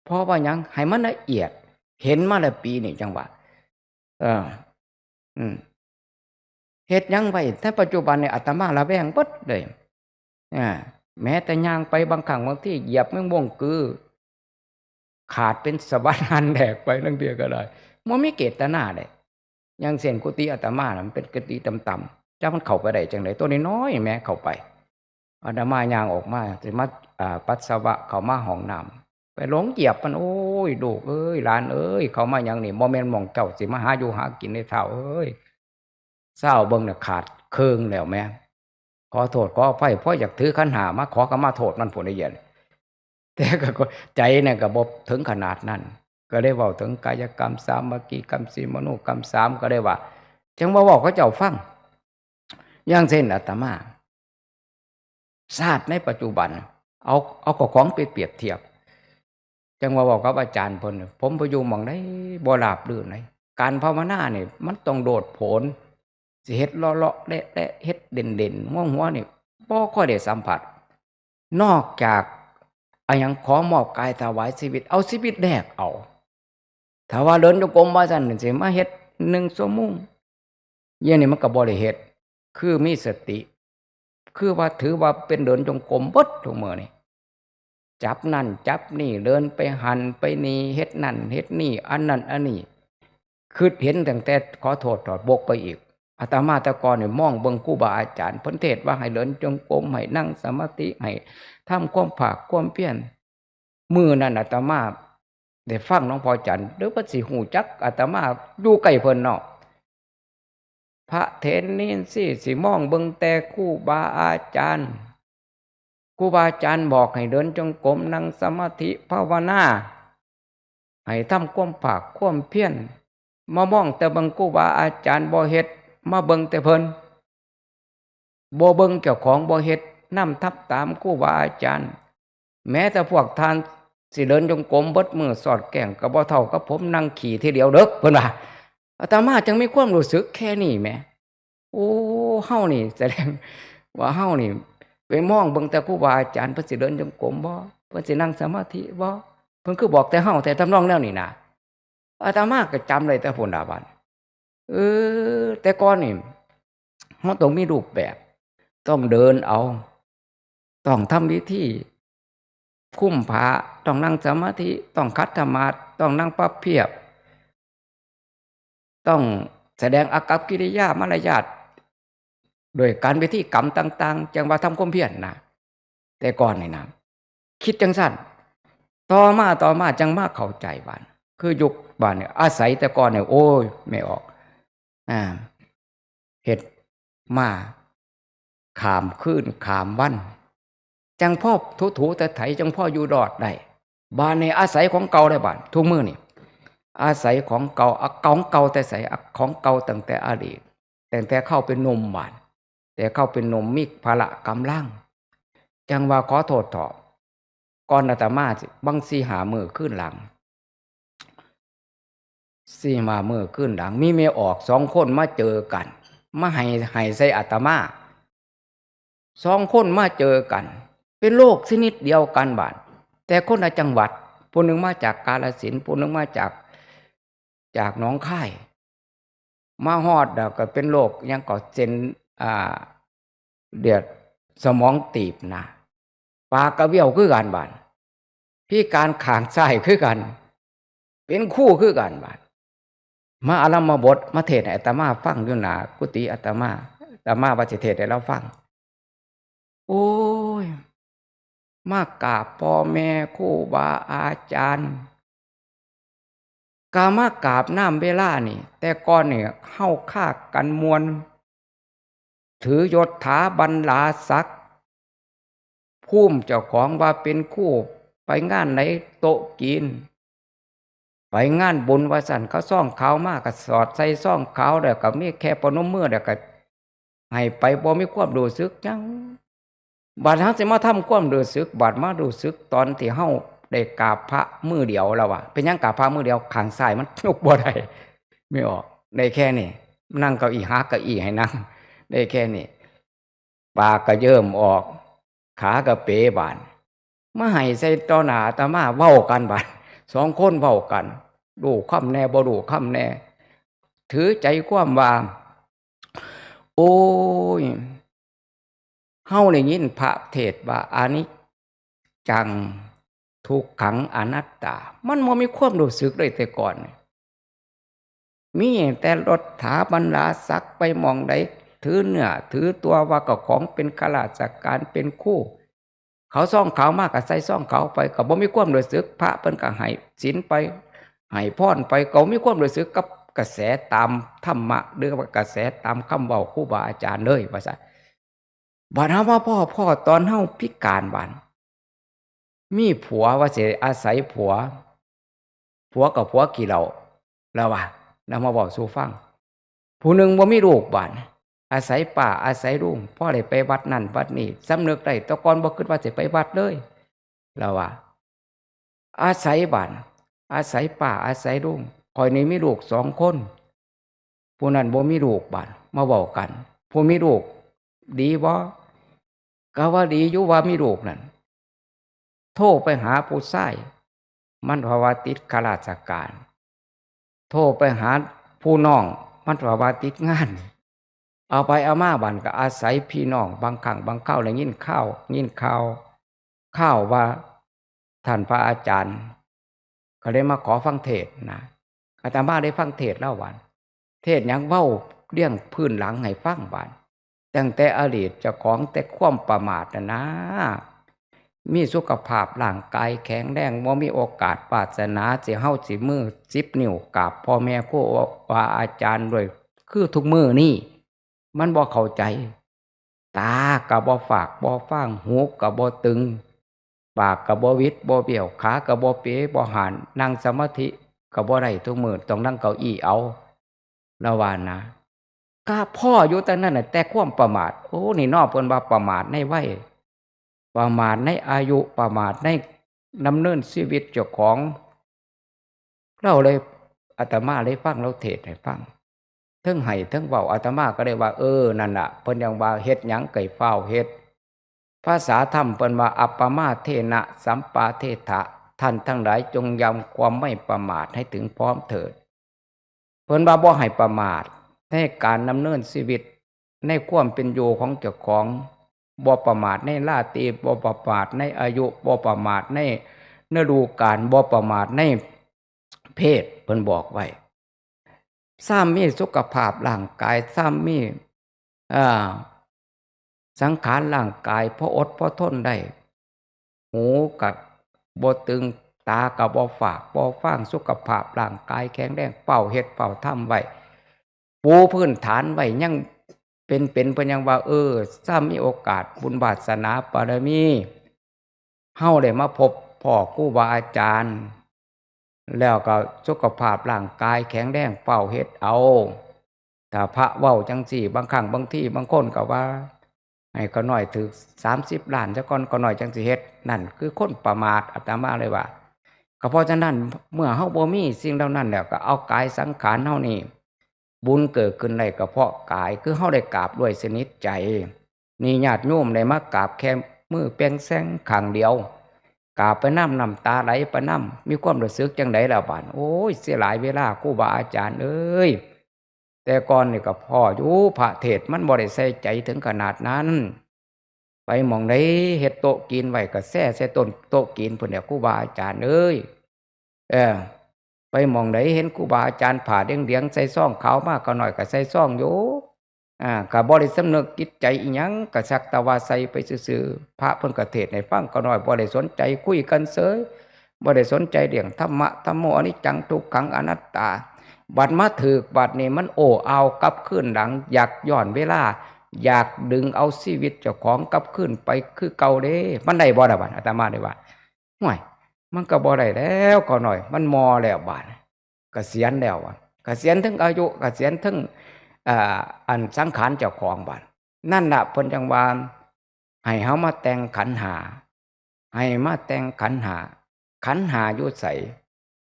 เพราะว่าหยัง ให้มันละเอียด เห็นมาแล้วปีนี่จังหวะ เออ อืม เฮ็ดหยังไว้ แต่ปัจจุบันนี่อาตมาระแวงเบิดเลย อ่า แม้แต่ย่างไปบางครั้งบางทีเหยียบแมงม่วงกือ ขาดเป็นสะบัดหันแหลกไปลางเทื่อก็ได้ บ่มีเจตนาเด้ อย่างเช่นกุฏิอาตมาน่ะ มันเป็นกุฏิต่ำๆ จักมันเข้าไปได้จั่งใด ตัวน้อยๆ แหมเข้าไป อาตมาย่างออกมา สิมา อ่า ปัสสาวะ เข้ามาห้องน้ำ ไปหลงเหยียบมัน โอ้ย ลูกเอ้ย หลานเอ้ย เข้ามาหยังนี่ บ่แม่นหม่องเจ้าสิมาหาอยู่หากินเด้ ท้าวเอ้ย ซาวเบิ่งน่ะ ขาดเคิ่งแล้วแหม ขอโทษขออภัย พออยากถือขันห้ามาขอขมาโทษมันพู้นได้เดี๋ยวนี้ แต่ก็ ก็ใจเนี่ยก็บ่ถึงขนาดนั้น ก็เลยเว้าถึงกายกรรมสาม วจีกรรมสี่ มโนกรรมสาม ก็เลยว่า จั่งว่าเว้าเขาเจ้าฟัง อย่างเช่นอาตมา ชาติในปัจจุบัน เอา เอากับของไปเปรียบเทียบ จั่งว่าเว้ากับอาจารย์เพิ่น ผมไปอยู่หม่องใดบ่ราบรื่นเลย การภาวนานี่มันต้องโลดโผน สิเฮ็ดเลาะๆแหละๆ เฮ็ดเด่นๆ หัวๆ นี่บ่ค่อยได้สัมผัส นอกจากอะหยัง ขอมอบกายถวายชีวิต เอาชีวิตแลกเอา ถ้าว่าเดินจงกรมว่าซั่น สิมาเฮ็ดหนึ่งชั่วโมง อย่างนี้มันก็บ่ได้เฮ็ด คือมีสติ คือว่าถือว่าเป็นเดินจงกรมเบิดทุกมื้อนี่ จับนั่นจับนี่ เดินไปหั่นไปนี่ เฮ็ดนั่นเฮ็ดนี่ อันนั่นอันนี้ คิดเห็นตั้งแต่ ขอโทษเถาะ บกไปอีก อาตมาแต่ก่อนนี่มองเบิ่งครูบาอาจารย์ เพิ่นเทศน์ว่าให้เดินจงกรม ให้นั่งสมาธิ ให้ทำความภาคความเพียร มื้อนั้นอาตมาได้ฟังหลวงพ่อจันทร์ หรือว่าสิฮู้จักอาตมา อยู่ใกล้เพิ่นเนาะ พระเถรนินทรีย์สิมองเบิ่งแต่ครูบาอาจารย์ ครูบาอาจารย์บอกให้เดินจงกรม นั่งสมาธิภาวนา ให้ทำความภาคความเพียร มามองแต่เบิ่งครูบาอาจารย์บ่เฮ็ด มาเบิ่งแต่เพิ่น บ่เบิ่งเจ้าของ บ่เฮ็ดนำทำตามครูบาอาจารย์ แม้แต่พวกท่านสิเดินจงกรมเบิดมื้อสอดแกงก็บ่เท่ากับผมนั่งขี้ทีเดียวเด้อ เพิ่นว่า อาตมาจั่งมีความรู้สึกแค่นี้แหม โอ้ เฮานี่แสดงว่าเฮานี่ไปมองเบิ่งแต่ครูบาอาจารย์ เพิ่นสิเดินจงกรมบ่ เพิ่นสินั่งสมาธิบ่ เพิ่นคือบอกแต่เฮา แต่ทำนองแนวนี้นะ อาตมาก็จำได้แต่พุ้นล่ะบัด เออ แต่ก่อนนี่ เฮาต้องมีรูปแบบ ต้องเดินเอา ต้องทำวิธี คุมผ้า ต้องนั่งสมาธิ ต้องขัดสมาธิ ต้องนั่งพับเพียบ ต้องแสดงอากัปกิริยามารยาท โดยการพิธีกรรมต่างๆ จั่งว่าทำความเพียรนะ แต่ก่อนนี่นะ คิดจั่งซั่น ต่อมา ต่อมาจั่งมาเข้าใจว่า คือยุคบาดนี่ อาศัยแต่ก่อนนี่ โอ้ย แม่ออก อ่า เฮ็ดมา ข้ามคืนข้ามวัน จั่งพอถูๆ ไถๆ จั่งพออยู่รอดได้ บาดนี่อาศัยของเก่าได้บาด ทุกมื้อนี่ อาศัยของเก่า อะ ของเก่าแต่ไส อะ ของเก่าตั้งแต่อดีต ตั้งแต่คาวเป็นหนุ่มบาด แต่คาวเป็นหนุ่มมีพละกำลัง จั่งว่าขอโทษเถาะ ก่อนอาตมาสิ บางสี่ห้ามื้อคืนหลัง สี่ห้ามื้อคืนหลัง มีแม่ออกสองคนมาเจอกัน มาไห้ ไห้ใส่อาตมา สองคนมาเจอกัน เป็นโรคชนิดเดียวกันบาด แต่คนละจังหวัด ผู้หนึ่งมาจากกาฬสินธุ์ ผู้หนึ่งมาจาก จากหนองคาย มาฮอดแล้วก็เป็นโรคหยังก็เส้น อ่า เลือดสมองตีบนะ ปากกะเบี้ยวคือกันบาด พิการข้างซ้ายคือกัน เป็นครูคือกันบาด มาอารัมภบท มาเทศน์ให้อาตมาฟังอยู่หน้ากุฏิอาตมา อาตมาว่าสิเทศน์ให้ลาวฟัง โอ้ย มากราบพ่อแม่ครูบาอาจารย์ ก็มากราบนำเวลานี่ แต่ก่อนนี่เฮาคากันม่วน ถือยศถาบรรดาศักดิ์ ภูมิเจ้าของว่าเป็นครู ไปงานไหนโต๊ะกิน ไปงานบุญว่าซั่น เขาซองขาวมาก็สอดใส่ซองขาว แล้วก็มีแค่ประนมมือ แล้วก็ให้ไป บ่มีความรู้สึกหยัง บาดเฮาสิมาทำความรู้สึก บาดมารู้สึกตอนที่เฮาได้กราบพระมื้อเดียวแล้วว่า เป็นหยังกราบพระมื้อเดียว ข้างซ้ายมันยกบ่ได้ ไม่ออก ได้แค่นี้ นั่งเก้าอี้ หาเก้าอี้ให้นั่ง ได้แค่นี้ ปากก็เยิ้มออก ขาก็เป๋บาด มาไห้ใส่ต่อหน้าอาตมา เว้ากันบาด สองคนเว้ากัน รู้คำแน่ บ่รู้คำแน่ ถือใจความว่า โอ้ย เฮาได้ยินพระเทศน์ว่าอนิจจัง ทุกขัง อนัตตา มันบ่มีความรู้สึกเลยแต่ก่อน มีแต่ยศถาบรรดาศักดิ์ ไปหม่องใดถือเนื้อถือตัวว่าเจ้าของเป็นข้าราชการ เป็นครู เขาซองขาวมาก็ใส่ซองขาวไป ก็บ่มีความรู้สึก พระเพิ่นก็ให้ศีลไป ให้พรไป ก็บ่มีความรู้สึกกับกระแสตามธรรมะ หรือว่ากระแสตามคำเว้าครูบาอาจารย์เลยว่าซั่น บาดเฮามาพ้อ พ้อตอนเฮาพิการบาด มีผัวว่าสิอาศัยผัว ผัวก็ผัวขี้เหล้า ลาวว่า ลาวมาเว้าสู่ฟัง ผู้หนึ่งบ่มีลูกบาด อาศัยป้าอาศัยลุง พอได้ไปวัดนั่นวัดนี่ สำนึกได้ แต่ก่อนบ่คิดว่าสิไปวัดเลย ลาวว่า อาศัยบาด อาศัยป้าอาศัยลุง ข้อยนี่มีลูกสองคน ผู้นั้นบ่มีลูกบาด มาเว้ากัน ผู้มีลูกดีบ่ ก็ว่าดีอยู่ว่ามีลูกนั่น โทรไปหาผู้ชาย มันเพราะว่าติดข้าราชการ โทรไปหาผู้น้อง มันเพราะว่าติดงาน เอาไปเอามาบาดก็อาศัยพี่น้อง บางครั้งบางคราวได้ยินข่าว ยินข่าว ข่าวว่าท่านพระอาจารย์ ก็เลยมาขอฟังเทศน์นะ อาตมาได้ฟังเทศน์ลาวบาด เทศน์หยัง เว้าเรียงพื้นหลังให้ฟังบาด ตั้งแต่อดีตเจ้าของแต่ความประมาทน่ะนะ มีสุขภาพร่างกายแข็งแรง บ่มีโอกาสวาสนาสิเฮาสิมือสิบนิ้วกราบพ่อแม่ครูบาอาจารย์ด้วย คือทุกมื้อนี้ มันบ่เข้าใจ ตาก็บ่ฝากบ่ฟาง หูก็บ่ตึง ปากก็บ่หวิดบ่เบี้ยว ขาก็บ่เป๋บ่ห่าน นั่งสมาธิก็บ่ได้ทุกมื้อ ต้องนั่งเก้าอี้เอา ลาวว่านะ ก็พ้ออยู่แต่นั้นน่ะ แต่ความประมาท โอ้ นี่น้อ เพิ่นว่าประมาทในวัย ประมาทในอายุ ประมาทในดำเนินชีวิตเจ้าของ ลาวเลย อาตมาเลยฟังลาวเทศน์ให้ฟัง เทิงไห้เทิงเว้า อาตมาก็เลยว่า เออ นั่นล่ะ เพิ่นยังว่าเฮ็ดหยังก็ให้ฟ้าวเฮ็ด ภาษาธรรมเพิ่นว่า อัปปมาเทนะสัมปาเทถะ ท่านทั้งหลายจงยำความไม่ประมาทให้ถึงพร้อมเถิด เพิ่นว่าบ่ให้ประมาทในการดำเนินชีวิต ในความเป็นอยู่ของเจ้าของ บ่ประมาทในราตรี บ่ประมาทในอายุ บ่ประมาทในฤดูกาล บ่ประมาทในเพศ เพิ่นบอกไว้ ซ้ำมีสุขภาพร่างกาย ซ้ำมี อ่า สังขารร่างกาย พออดพอทนได้ หูกะบ่ตึง ตากะบ่ฝากบ่ฟาง สุขภาพร่างกายแข็งแรง เฝ้าเฮ็ดเฝ้าทำไว้ ปูพื้นฐานไว้ยังเป็นๆ เพิ่นยังว่า เออ ซ้ำมีโอกาสบุญวาสนาบารมี เฮาได้มาพบพ้อครูบาอาจารย์ แล้วก็สุขภาพร่างกายแข็งแรง เฝ้าเฮ็ดเอา ถ้าพระเว้าจั่งซี้ บางครั้งบางทีบางคนก็ว่า ให้ข้าน้อยถืกสามสิบล้านซะก่อน ข้าน้อยจั่งสิเฮ็ด นั่นคือคนประมาท อาตมาเลยว่า ก็เพราะฉะนั้น เมื่อเฮาบ่มีสิ่งเหล่านั้นแล้ว ก็เอากายสังขารเฮานี่ บุญเกิดขึ้นได้ก็เพราะกาย คือเฮาได้กราบด้วยสนิทใจ นี่ญาติโยมได้มากราบแค่มือแปงแซงข้างเดียว กราบไปนำ น้ำตาไหลไปนำ มีความรู้สึกจั่งใดล่ะบาด โอ้ย เสียหลายเวลาครูบาอาจารย์เอ้ย แต่ก่อนนี่ก็พ้ออยู่ พระเทศน์มันบ่ได้ใส่ใจถึงขนาดนั้น ไปหม่องใดเฮ็ดโต๊ะกินไว้ก็แซ่ใส่ต้นโต๊ะกินพุ้นแหล้วครูบาอาจารย์เอ้ย เออ ไปหม่องใดเห็นครูบาอาจารย์ผ้าเหลืองๆ ใส่ซองขาวมา ข้าน้อยก็ใส่ซองอยู่ อ่า ก็บ่ได้สำนึกจิตใจอิหยัง ก็สักแต่ว่าใส่ไปซื่อๆ พระเพิ่นก็เทศน์ให้ฟัง ข้าน้อยบ่ได้สนใจ คุยกันเสย บ่ได้สนใจเรื่องธรรมะ ธัมโม อนิจจัง ทุกขัง อนัตตา บัดมาถืก บัดนี้มันโอ้อาวกลับคืนหลัง อยากย้อนเวลา อยากดึงเอาชีวิตเจ้าของกลับคืนไปคือเก่าเด้ มันได้บ่ล่ะบัด อาตมาได้ว่า ห่วย มันก็บ่ได้แล้ว ข้าน้อย มันมอแล้วบาด เกษียณแล้วอะ เกษียณเทิงอายุ เกษียณเทิง อ่า อันสังขารเจ้าของบาด นั่นล่ะเพิ่นจั่งว่า ให้เฮามาแต่งขันธ์ห้า ให้มาแต่งขันธ์ห้า ขันธ์ห้าอยู่ไส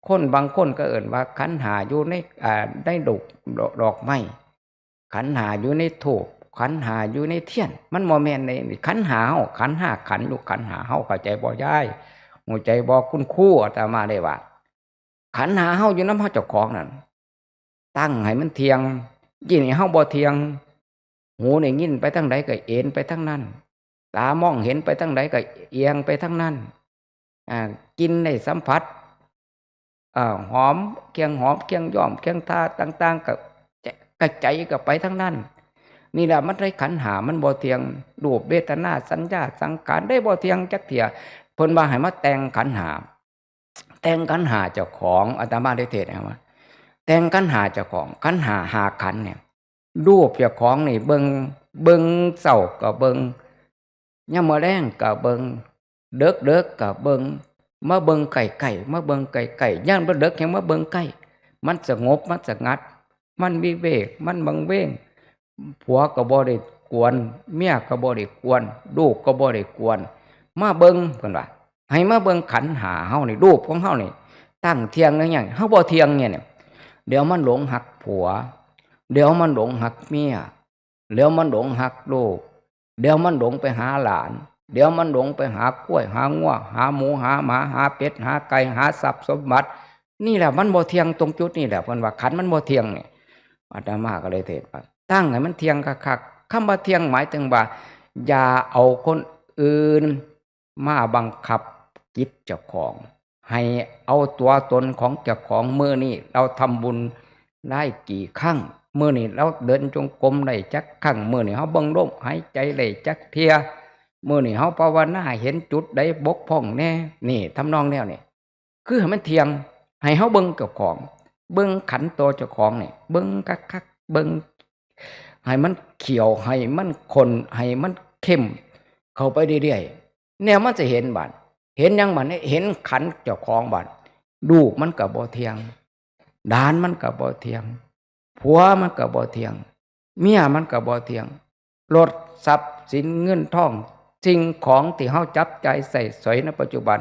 คนบางคนก็เอิ้นว่าขันธ์ห้าอยู่ใน อ่า ในดอก ดอกไม้ ขันธ์ห้าอยู่ในธูป ขันธ์ห้าอยู่ในเทียน มันบ่แม่นเด้ ขันธ์ห้าเฮา ขันธ์ห้าขันธ์อยู่ ขันธ์ห้าเฮา เข้าใจบ่ยาย เข้าใจบ่คุณครู อาตมาได้ว่า ขันธ์ห้าเฮาอยู่นำเฮาเจ้าของนั่น ตั้งให้มันเที่ยง ยินให้เฮาบ่เที่ยง หูได้ยินไปทางใดก็เอนไปทางนั้น ตามองเห็นไปทางใดก็เอียงไปทางนั้น อ่า กลิ่นได้สัมผัส อ่า หอม เครื่องหอม เครื่องย้อม เครื่องทาต่างๆ ก็ ก็ใจก็ไปทางนั้น นี่แหละมันได้ขันธ์ห้ามันบ่เที่ยง รูป เวทนา สัญญา สังขาร ได้บ่เที่ยงจักเทื่อ เพิ่นว่าให้มาแต่งขันธ์ห้า แต่งขันธ์ห้าเจ้าของ อาตมาได้เทศน์ให้ว่า แต่งขันธ์ห้าเจ้าของ ขันธ์ห้า ห้าขันธ์เนี่ย รูปเจ้าของนี่เบิ่ง เบิ่งเช้าก็เบิ่ง ยามมื้อแลงก็เบิ่ง เดิกๆก็เบิ่ง มาเบิ่งใกล้ๆ มาเบิ่งใกล้ๆ ยามเดิกๆ ยังมาเบิ่งใกล้ มันสงบ มันสงัด มันวิเวก มันวังเวง ผัวก็บ่ได้กวน เมียก็บ่ได้กวน ลูกก็บ่ได้กวน มาเบิ่ง เพิ่นว่า ให้มาเบิ่งขันธ์ห้าเฮานี่ รูปของเฮานี่ ตั้งเที่ยงหรือยัง เฮาบ่เที่ยงเนี่ย เดี๋ยวมันหลงฮักผัว เดี๋ยวมันหลงฮักเมีย เดี๋ยวมันหลงฮักลูก เดี๋ยวมันหลงไปหาหลาน เดี๋ยวมันหลงไปหาควาย หางัว หาหมู หาหมา หาเป็ด หาไก่ หาทรัพย์สมบัติ นี่แหละมันบ่เที่ยงตรงจุดนี่แหละ เพิ่นว่าขันธ์มันบ่เที่ยงนี่ อาตมาก็เลยเทศน์ว่า ตั้งให้มันเที่ยงคักๆ คำว่าเที่ยงหมายถึงว่า อย่าเอาคนอื่นมาบังคับจิตเจ้าของ ให้เอาตัวตนของเจ้าของ มื้อนี้เราทำบุญได้กี่ครั้ง มื้อนี้เราเดินจงกรมได้จักครั้ง มื้อนี้เฮาเบิ่งลมหายใจได้จักเทื่อ มื้อนี้เฮาภาวนาเห็นจุดใดบกพร่องแน่ นี่ทำนองแนวนี้ คือให้มันเที่ยง ให้เฮาเบิ่งเจ้าของ เบิ่งขันธ์ตัวเจ้าของนี่ เบิ่งคักๆ เบิ่ง ให้มันเขี้ยว ให้มันข้น ให้มันเข้มเข้าไปเรื่อยๆ แนวมันจะเห็นบาด เห็นหยังบาดนี่ เห็นขันธ์เจ้าของบาด ลูกมันก็บ่เที่ยง หลานมันก็บ่เที่ยง ผัวมันก็บ่เที่ยง เมียมันก็บ่เที่ยง รถ ทรัพย์สิน เงินทอง สิ่งของที่เฮาจับจ่ายใช้สอยในปัจจุบัน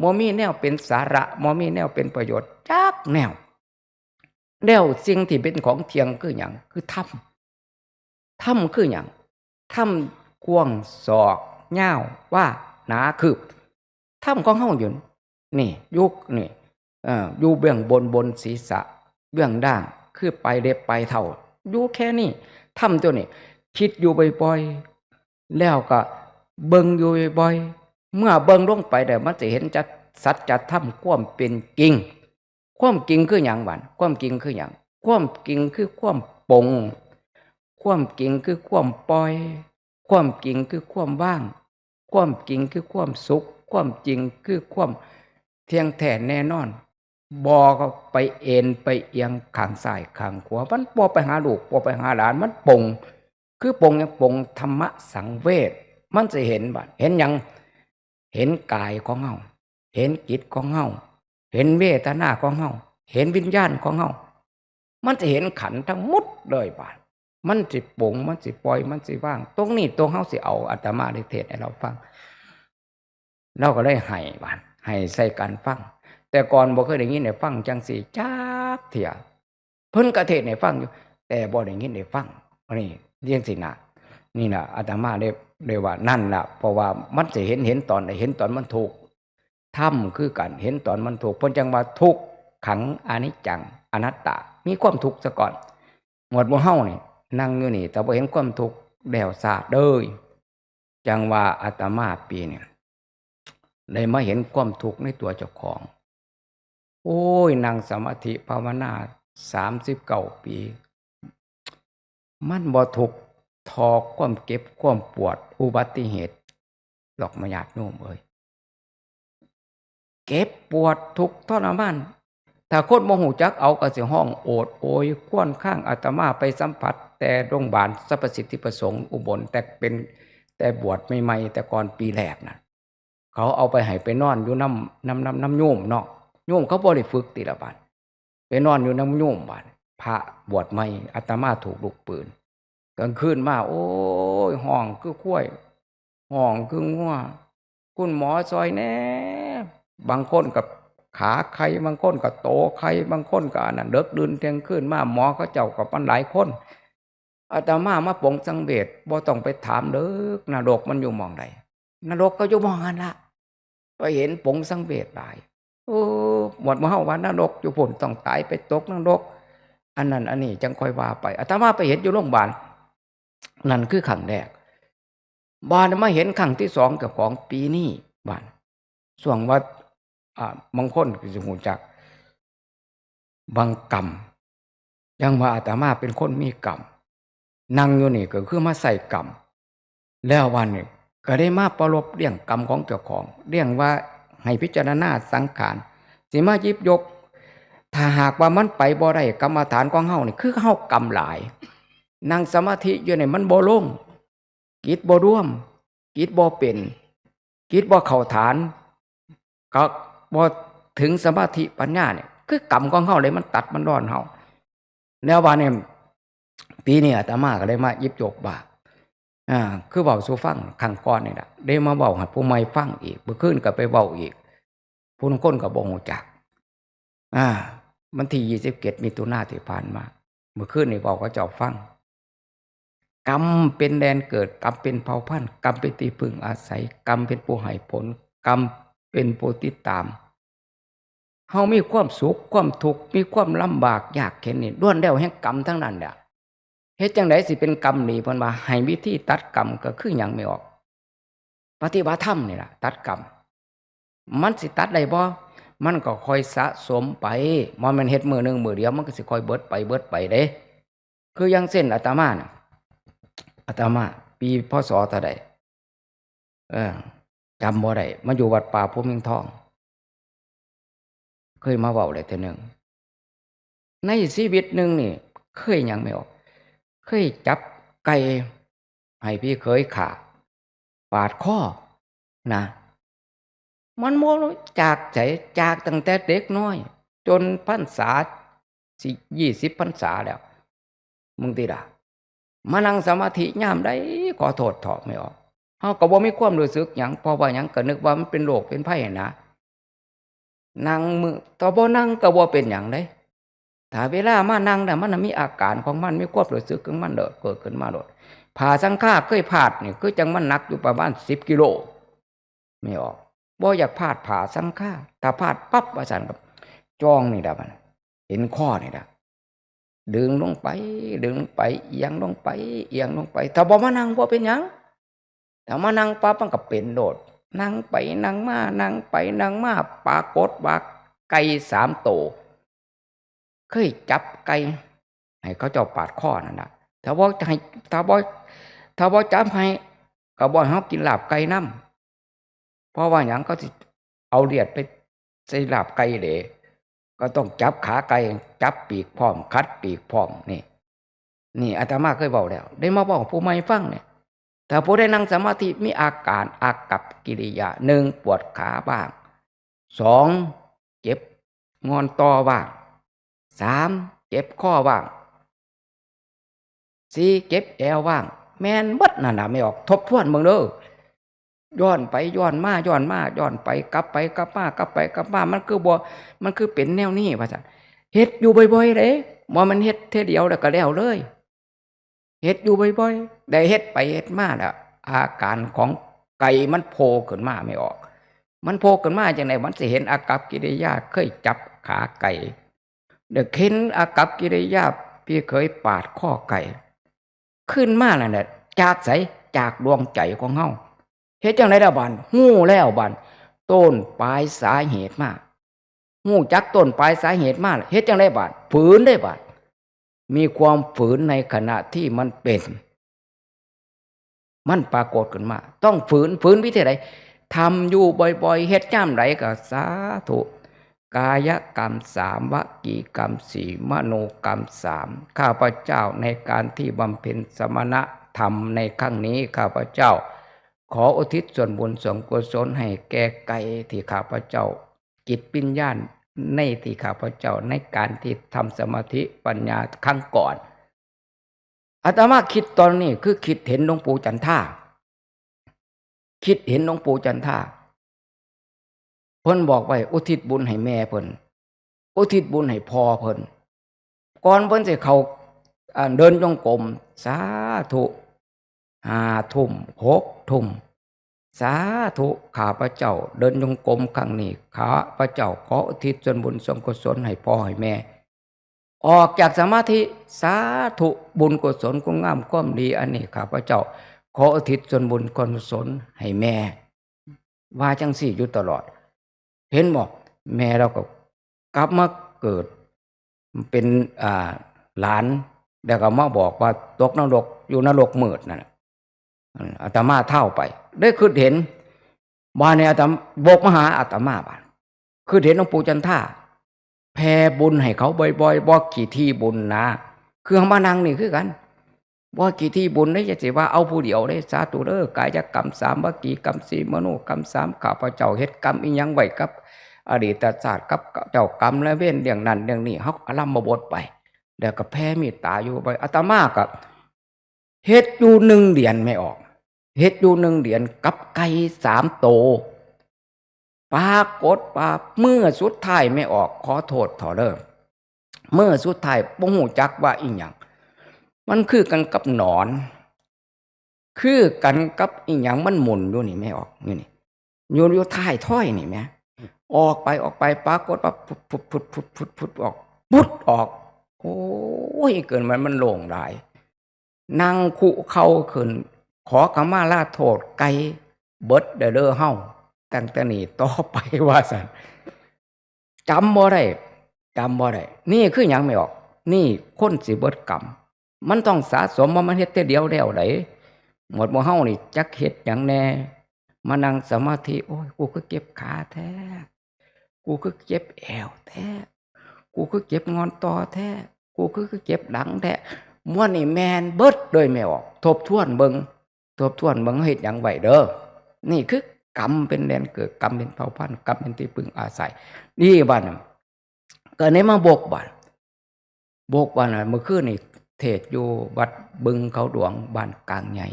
บ่มีแนวเป็นสาระ บ่มีแนวเป็นประโยชน์จักแนว แล้วสิ่งที่เป็นของเที่ยงคือหยัง คือธรรม ธรรมคือหยัง ธรรมกว้างศอก ยาววา หนาคืบ ธรรมของเฮาอยู่นี่ อยู่นี่ เอ่อ อยู่เบื้องบน บนศีรษะ เบื้องล่าง คือปลายเล็บปลายเท้า อยู่แค่นี้ ธรรมตัวนี้ คิดอยู่บ่อยๆ แล้วก็เบิ่งอยู่บ่อยๆ เมื่อเบิ่งลงไปแล้วมันจะเห็นจัก สัจธรรมความเป็นจริง ความจริงคือหยังบาด ความจริงคือหยัง ความจริงคือความปลง ความจริงคือความปล่อย ความจริงคือความว่าง ความจริงคือความสุข ความจริงคือความเที่ยงแท้แน่นอน บ่ไปเอนไปเอียงข้างซ้ายข้างขวา มันบ่ไปหาลูก บ่ไปหาหลาน มันปลง คือปลงหยัง ปลงธรรมสังเวช มันสิเห็นบัด เห็นหยัง เห็นกายของเฮา เห็นจิตของเฮา เห็นเวทนาของเฮา เห็นวิญญาณของเฮา มันสิเห็นขันธ์ทั้งหมดเลยบัด มันสิปลง มันสิปล่อย มันสิว่าง ตรงนี้ตัวเฮาสิเอา อาตมาได้เทศน์ให้เราฟัง เราก็เลยให้บัด ให้ใส่กันฟัง แต่ก่อนบ่เคยได้ยินได้ฟังจังซี่จักเทื่อ เพิ่นก็เทศน์ให้ฟังอยู่ แต่บ่ได้ยินได้ฟัง อันนี้จังซี่นะ นี่ล่ะ อาตมาได้ ได้ว่านั่นล่ะ เพราะว่ามันสิเห็น เห็นตอนใด เห็นตอนมันทุกข์ ธรรมคือกัน เห็นตอนมันทุกข์ เพิ่นจั่งว่าทุกขังอนิจจังอนัตตา มีความทุกข์ซะก่อน หมวดหมู่เฮานี่ นั่งอยู่นี่ แต่บ่เห็นความทุกข์แล้วซาเด้อ จั่งว่าอาตมาปีนี้ ได้มาเห็นความทุกข์ในตัวเจ้าของ โอ้ย นั่งสมาธิภาวนาสามสิบเก้าปี มันบ่ทุกข์เท่าความเจ็บความปวดอุบัติเหตุดอก มาญาติโยมเอ้ย เจ็บปวดทุกข์ทรมาน ถ้าคนบ่ฮู้จักเอาก็สิฮ้องโอดโอยครวญคราง อาตมาไปสัมผัสแต่โรงพยาบาลสรรพสิทธิประสงค์อุบล แต่เป็น แต่บวชใหม่ๆ แต่ก่อนปีแรกน่ะ เขาเอาไปให้ไปนอนอยู่นำ นำ นำ นำโยมเนาะ โยมเขาบ่ได้ฝึกติละบาด ไปนอนอยู่นำโยมบาด พระบวชใหม่ อาตมาถูกลูกปืน กลางคืนมา โอ้ย ฮ้องคือควาย ฮ้องคืองัว คุณหมอซอยแหน่ บางคนก็ขาไข้ บางคนก็โตไข้ บางคนก็อันนั้น เดิกดื่นเที่ยงคืนมา หมอเขาเจ้าก็มันหลายคน อาตมามาปลงสังเวช บ่ต้องไปถามเด้อ นรกมันอยู่หม่องใด นรกก็อยู่หม่องหั้นละ ไปเห็นปลงสังเวชหลาย โอ้ หมวดหมู่เฮาว่านรกอยู่พุ้น ต้องตายไปตกนรก อันนั้นอันนี้จั่งค่อยว่าไป อาตมาไปเห็นอยู่โรงพยาบาล นั่นคือครั้งแรก บาดมาเห็นครั้งที่สองเจ้าของปีนี้ บาด ช่วงว่า อ่า บางคนก็สิฮู้จัก บางกรรม จั่งว่าอาตมาเป็นคนมีกรรม นั่งอยู่นี่ก็คือมาใส่กรรม แล้ววันนี้ก็ได้มาประลบเรื่องกรรมของเจ้าของ เรื่องว่าให้พิจารณาสังขาร สิมาหยิบยก ถ้าหากว่ามันไปบ่ได้ กรรมฐานของเฮานี่ คือเฮากรรมหลาย นั่งสมาธิอยู่นี่มันบ่ลง จิตบ่รวม จิตบ่เป็น จิตบ่เข้าฐาน ก็บ่ถึงสมาธิปัญญาเนี่ย คือกรรมของเฮาเลยมันตัดมันรอนเฮา แล้วว่าเนี่ย ปีนี้อาตมาก็เลยมาหยิบยกว่า อ่า คือเว้าสู่ฟังครั้งก่อนนี่ล่ะ ได้มาเว้าให้ผู้ใหม่ฟังอีก เมื่อคืนก็ไปเว้าอีก ผู้ลางคนก็บ่ฮู้จัก อ่า วันที่ยี่สิบเจ็ดมิถุนาที่ผ่านมา เมื่อคืนนี่เว้าเขาเจ้าฟัง กรรมเป็นแดนเกิด กรรมเป็นเผ่าพันธุ์ กรรมเป็นที่พึ่งอาศัย กรรมเป็นผู้ให้ผล กรรมเป็นผู้ติดตาม เฮามีความสุข ความทุกข์ มีความลำบากยากเข็ญนี่ ล้วนแล้วแห่งกรรมทั้งนั้นแหละ เฮ็ดจั่งใดสิเป็นกรรมดี เพิ่นว่าให้วิธีตัดกรรมก็คือหยัง แม่ออก ปฏิบัติธรรมนี่ล่ะ ตัดกรรม มันสิตัดได้บ่ มันก็ค่อยสะสมไป บ่แม่นเฮ็ดมื้อหนึ่งมื้อเดียว มันก็สิค่อยเบิดไป เบิดไปเด้ คืออย่างเช่นอาตมาน่ะ อาตมา ปี พ.ศ. เท่าใด เออ จำบ่ได้ มาอยู่วัดป่าภูเมียงทอง เคยมาเว้าแล้วเทื่อหนึ่ง ในชีวิตหนึ่งนี่ เคยหยัง แม่ออก เคยจับไก่ให้พี่เขยฆ่า ปาดคอนะ มันบ่รู้จากไส จากตั้งแต่เด็กน้อย จนพรรษาสิ ยี่สิบพรรษาแล้ว มึงติล่ะ มานั่งสมาธิยามใด ขอโทษเถาะ แม่ออก เฮาก็บ่มีความรู้สึกหยัง เพราะว่าหยัง ก็นึกว่ามันเป็นโรคเป็นภัยนะ นั่งมื้อ ถ้าบ่นั่งก็บ่เป็นหยังเด้ ถ้าเวลามานั่งน่ะ มันน่ะมีอาการของมัน มีความรู้สึกของมันโลด เกิดขึ้นมาโลด ผ้าสังฆาเคยพาดนี่ คือจั่งมันหนักอยู่ประมาณสิบกิโล แม่ออก บ่อยากพาดผ้าสังฆา ถ้าพาดปั๊บ ว่าซั่น ก็จ้องนี่ล่ะบัด เห็นคอนี่ล่ะ ดึงลงไป ดึงลงไป เอียงลงไป เอียงลงไป ถ้าบ่มานั่งบ่เป็นหยัง ถ้ามานั่งปั๊บมันก็เป็นโลด นั่งไปนั่งมา นั่งไปนั่งมา ปรากฏว่าไก่สามโต เคยจับไก่ ให้เขาเจ้าปาดคอนั่นล่ะ ถ้าบ่ให้ ถ้าบ่ ถ้าบ่จับให้ ก็บ่ให้เฮากินลาบไก่นำ เพราะว่าหยัง เขาสิเอาเลียดไปใส่ลาบไก่เด้ ก็ต้องจับขาไก่ จับปีกพร้อม ขัดปีกพร้อม นี่ นี่อาตมาเคยเว้าแล้ว ได้มาเว้าผู้ใหม่ฟังเนี่ย ถ้าผู้ใดนั่งสมาธิมีอาการอากัปกิริยา หนึ่ง ปวดขาบ้าง สอง เจ็บงอนต่อบ้าง สาม เจ็บคอบ้าง สี่ เจ็บแอวบ้าง แม่นเบิดนั่นน่ะ แม่ออก ทบทวนเบิ่งเด้อ ย้อนไปย้อนมา ย้อนมาย้อนไป กลับไปกลับมา กลับไปกลับมา มันคือบ่ มันคือเป็นแนวนี้ ว่าซั่น เฮ็ดอยู่บ่อยๆ เด้ บ่แม่นเฮ็ดเทื่อเดียวแล้วก็แล้วเลย เฮ็ดอยู่บ่อยๆ ได้เฮ็ดไปเฮ็ดมาแล้ว อาการของไก่มันโผล่ขึ้นมา แม่ออก มันโผล่ขึ้นมาจั่งใด มันสิเห็นอากัปกิริยา เคยจับขาไก่ เดี๋ยวเห็นอากัปกิริยา พี่เคยปาดคอไก่ ขึ้นมานั่นแหละ จากไส จากดวงใจของเฮา เฮ็ดจั่งใดล่ะบาด ฮู้แล้วบาด ต้นปลายสาเหตุมา ฮู้จักต้นปลายสาเหตุมา เฮ็ดจั่งใดบาด ฝืนได้บาด มีความฝืนในขณะที่มันเป็น มันปรากฏขึ้นมา ต้องฝืน ฝืนวิธีใด ทำอยู่บ่อยๆ เฮ็ดยามใดก็สาธุ กายกรรมสาม วจีกรรมสี่ มโนกรรมสาม ข้าพเจ้าในการที่บำเพ็ญสมณธรรมในครั้งนี้ ข้าพเจ้าขออุทิศส่วนบุญส่วนกุศลให้แก่ไก่ที่ข้าพเจ้า จิตวิญญาณในที่ข้าพเจ้าในการที่ทำสมาธิปัญญาครั้งก่อน อาตมาคิดตอนนี้คือคิดเห็นหลวงปู่จันทา คิดเห็นหลวงปู่จันทา เพิ่นบอกไว้อุทิศบุญให้แม่เพิ่น อุทิศบุญให้พ่อเพิ่น ก่อนเพิ่นสิเข้า อ่า เดินจงกรม สาธุ ห้าทุ่ม หกทุ่ม สาธุ ข้าพเจ้าเดินจงกรมครั้งนี้ ข้าพเจ้าขออุทิศส่วนบุญส่วนกุศลให้พ่อให้แม่ ออกจากสมาธิ สาธุ บุญกุศลคุณงามความดีอันนี้ ข้าพเจ้าขออุทิศส่วนบุญกุศลให้แม่ ว่าจั่งซี้อยู่ตลอด เห็นบ่ แม่ลาวก็กลับมาเกิดเป็น อ่า หลาน แล้วก็มาบอกว่าตกนรก อยู่นรกมืดนั่นน่ะ อืม อาตมาเฒ่าไป ได้คิดเห็น บาดนี้อาตมา วกมาหาอาตมาบาด คิดเห็นหลวงปู่จันทา แผ่บุญให้เขาบ่อยๆ บ่ขี้ถี่บุญนะ คือเฮามานั่งนี่คือกัน บ่ขี้ถี่บุญเด้ อย่าสิว่าเอาผู้เดียวเด้ สาธุเด้อ กายกรรมสาม วจีกรรมสี่ มโนกรรมสาม ข้าพเจ้าเฮ็ดกรรมอิหยังไว้กับอดีตชาติ กับเจ้ากรรมนายเวรเรื่องนั้นเรื่องนี้ เฮาอารัมภบทไป แล้วก็แผ่เมตตาอยู่บ่อย อาตมาก็เฮ็ดอยู่หนึ่งเดือน แม่ออก เฮ็ดอยู่หนึ่งเดือนกับไก่สามโต ปรากฏว่ามื้อสุดท้าย แม่ออก ขอโทษเถาะเด้อ มื้อสุดท้ายบ่ฮู้จักว่าอิหยัง มันคือกันกับหนอน คือกันกับอิหยังมันหมุนอยู่นี่ แม่ออก อยู่นี่ อยู่ อยู่ท้ายถ้อยนี่แหม ออกไป ออกไป ปรากฏว่า พุด พุด พุด พุด พุด พุด ออก พุดออก โอ้ย เกิดมัน มันโล่งหลาย นั่งคุเข่าขึ้น ขอขมาลาโทษไก่ เบิดเด้อเฮา ตั้งแต่นี้ต่อไป ว่าซั่น จำบ่ได้ จำบ่ได้ นี่คือหยัง แม่ออก นี่คนสิเบิดกรรม มันต้องสะสม ว่ามันเฮ็ดเทื่อเดียวแล้วได๋ หมดหมู่เฮานี่จักเฮ็ดหยังแน่ มานั่งสมาธิ โอ้ย กูคือเจ็บขาแท้ กูคือเจ็บแอวแท้ กูคือเจ็บงอนต่อแท้ กูคือ คือเจ็บหลังแท้ ม่วนนี่แม่นเบิดเลย แม่ออก ทบทวนเบิ่ง ทบทวนเบิ่งเฮ็ดหยังไว้เด้อ นี่คือกรรมเป็นแดนเกิด กรรมเป็นเผ่าพันธุ์ กรรมเป็นที่พึ่งอาศัย นี่บัดน่ะ ก็ได้มาบกบัด บกบัดน่ะ มื้อคืนนี่เทศน์อยู่วัดบึงเขาหลวง บ้านกลางใหญ่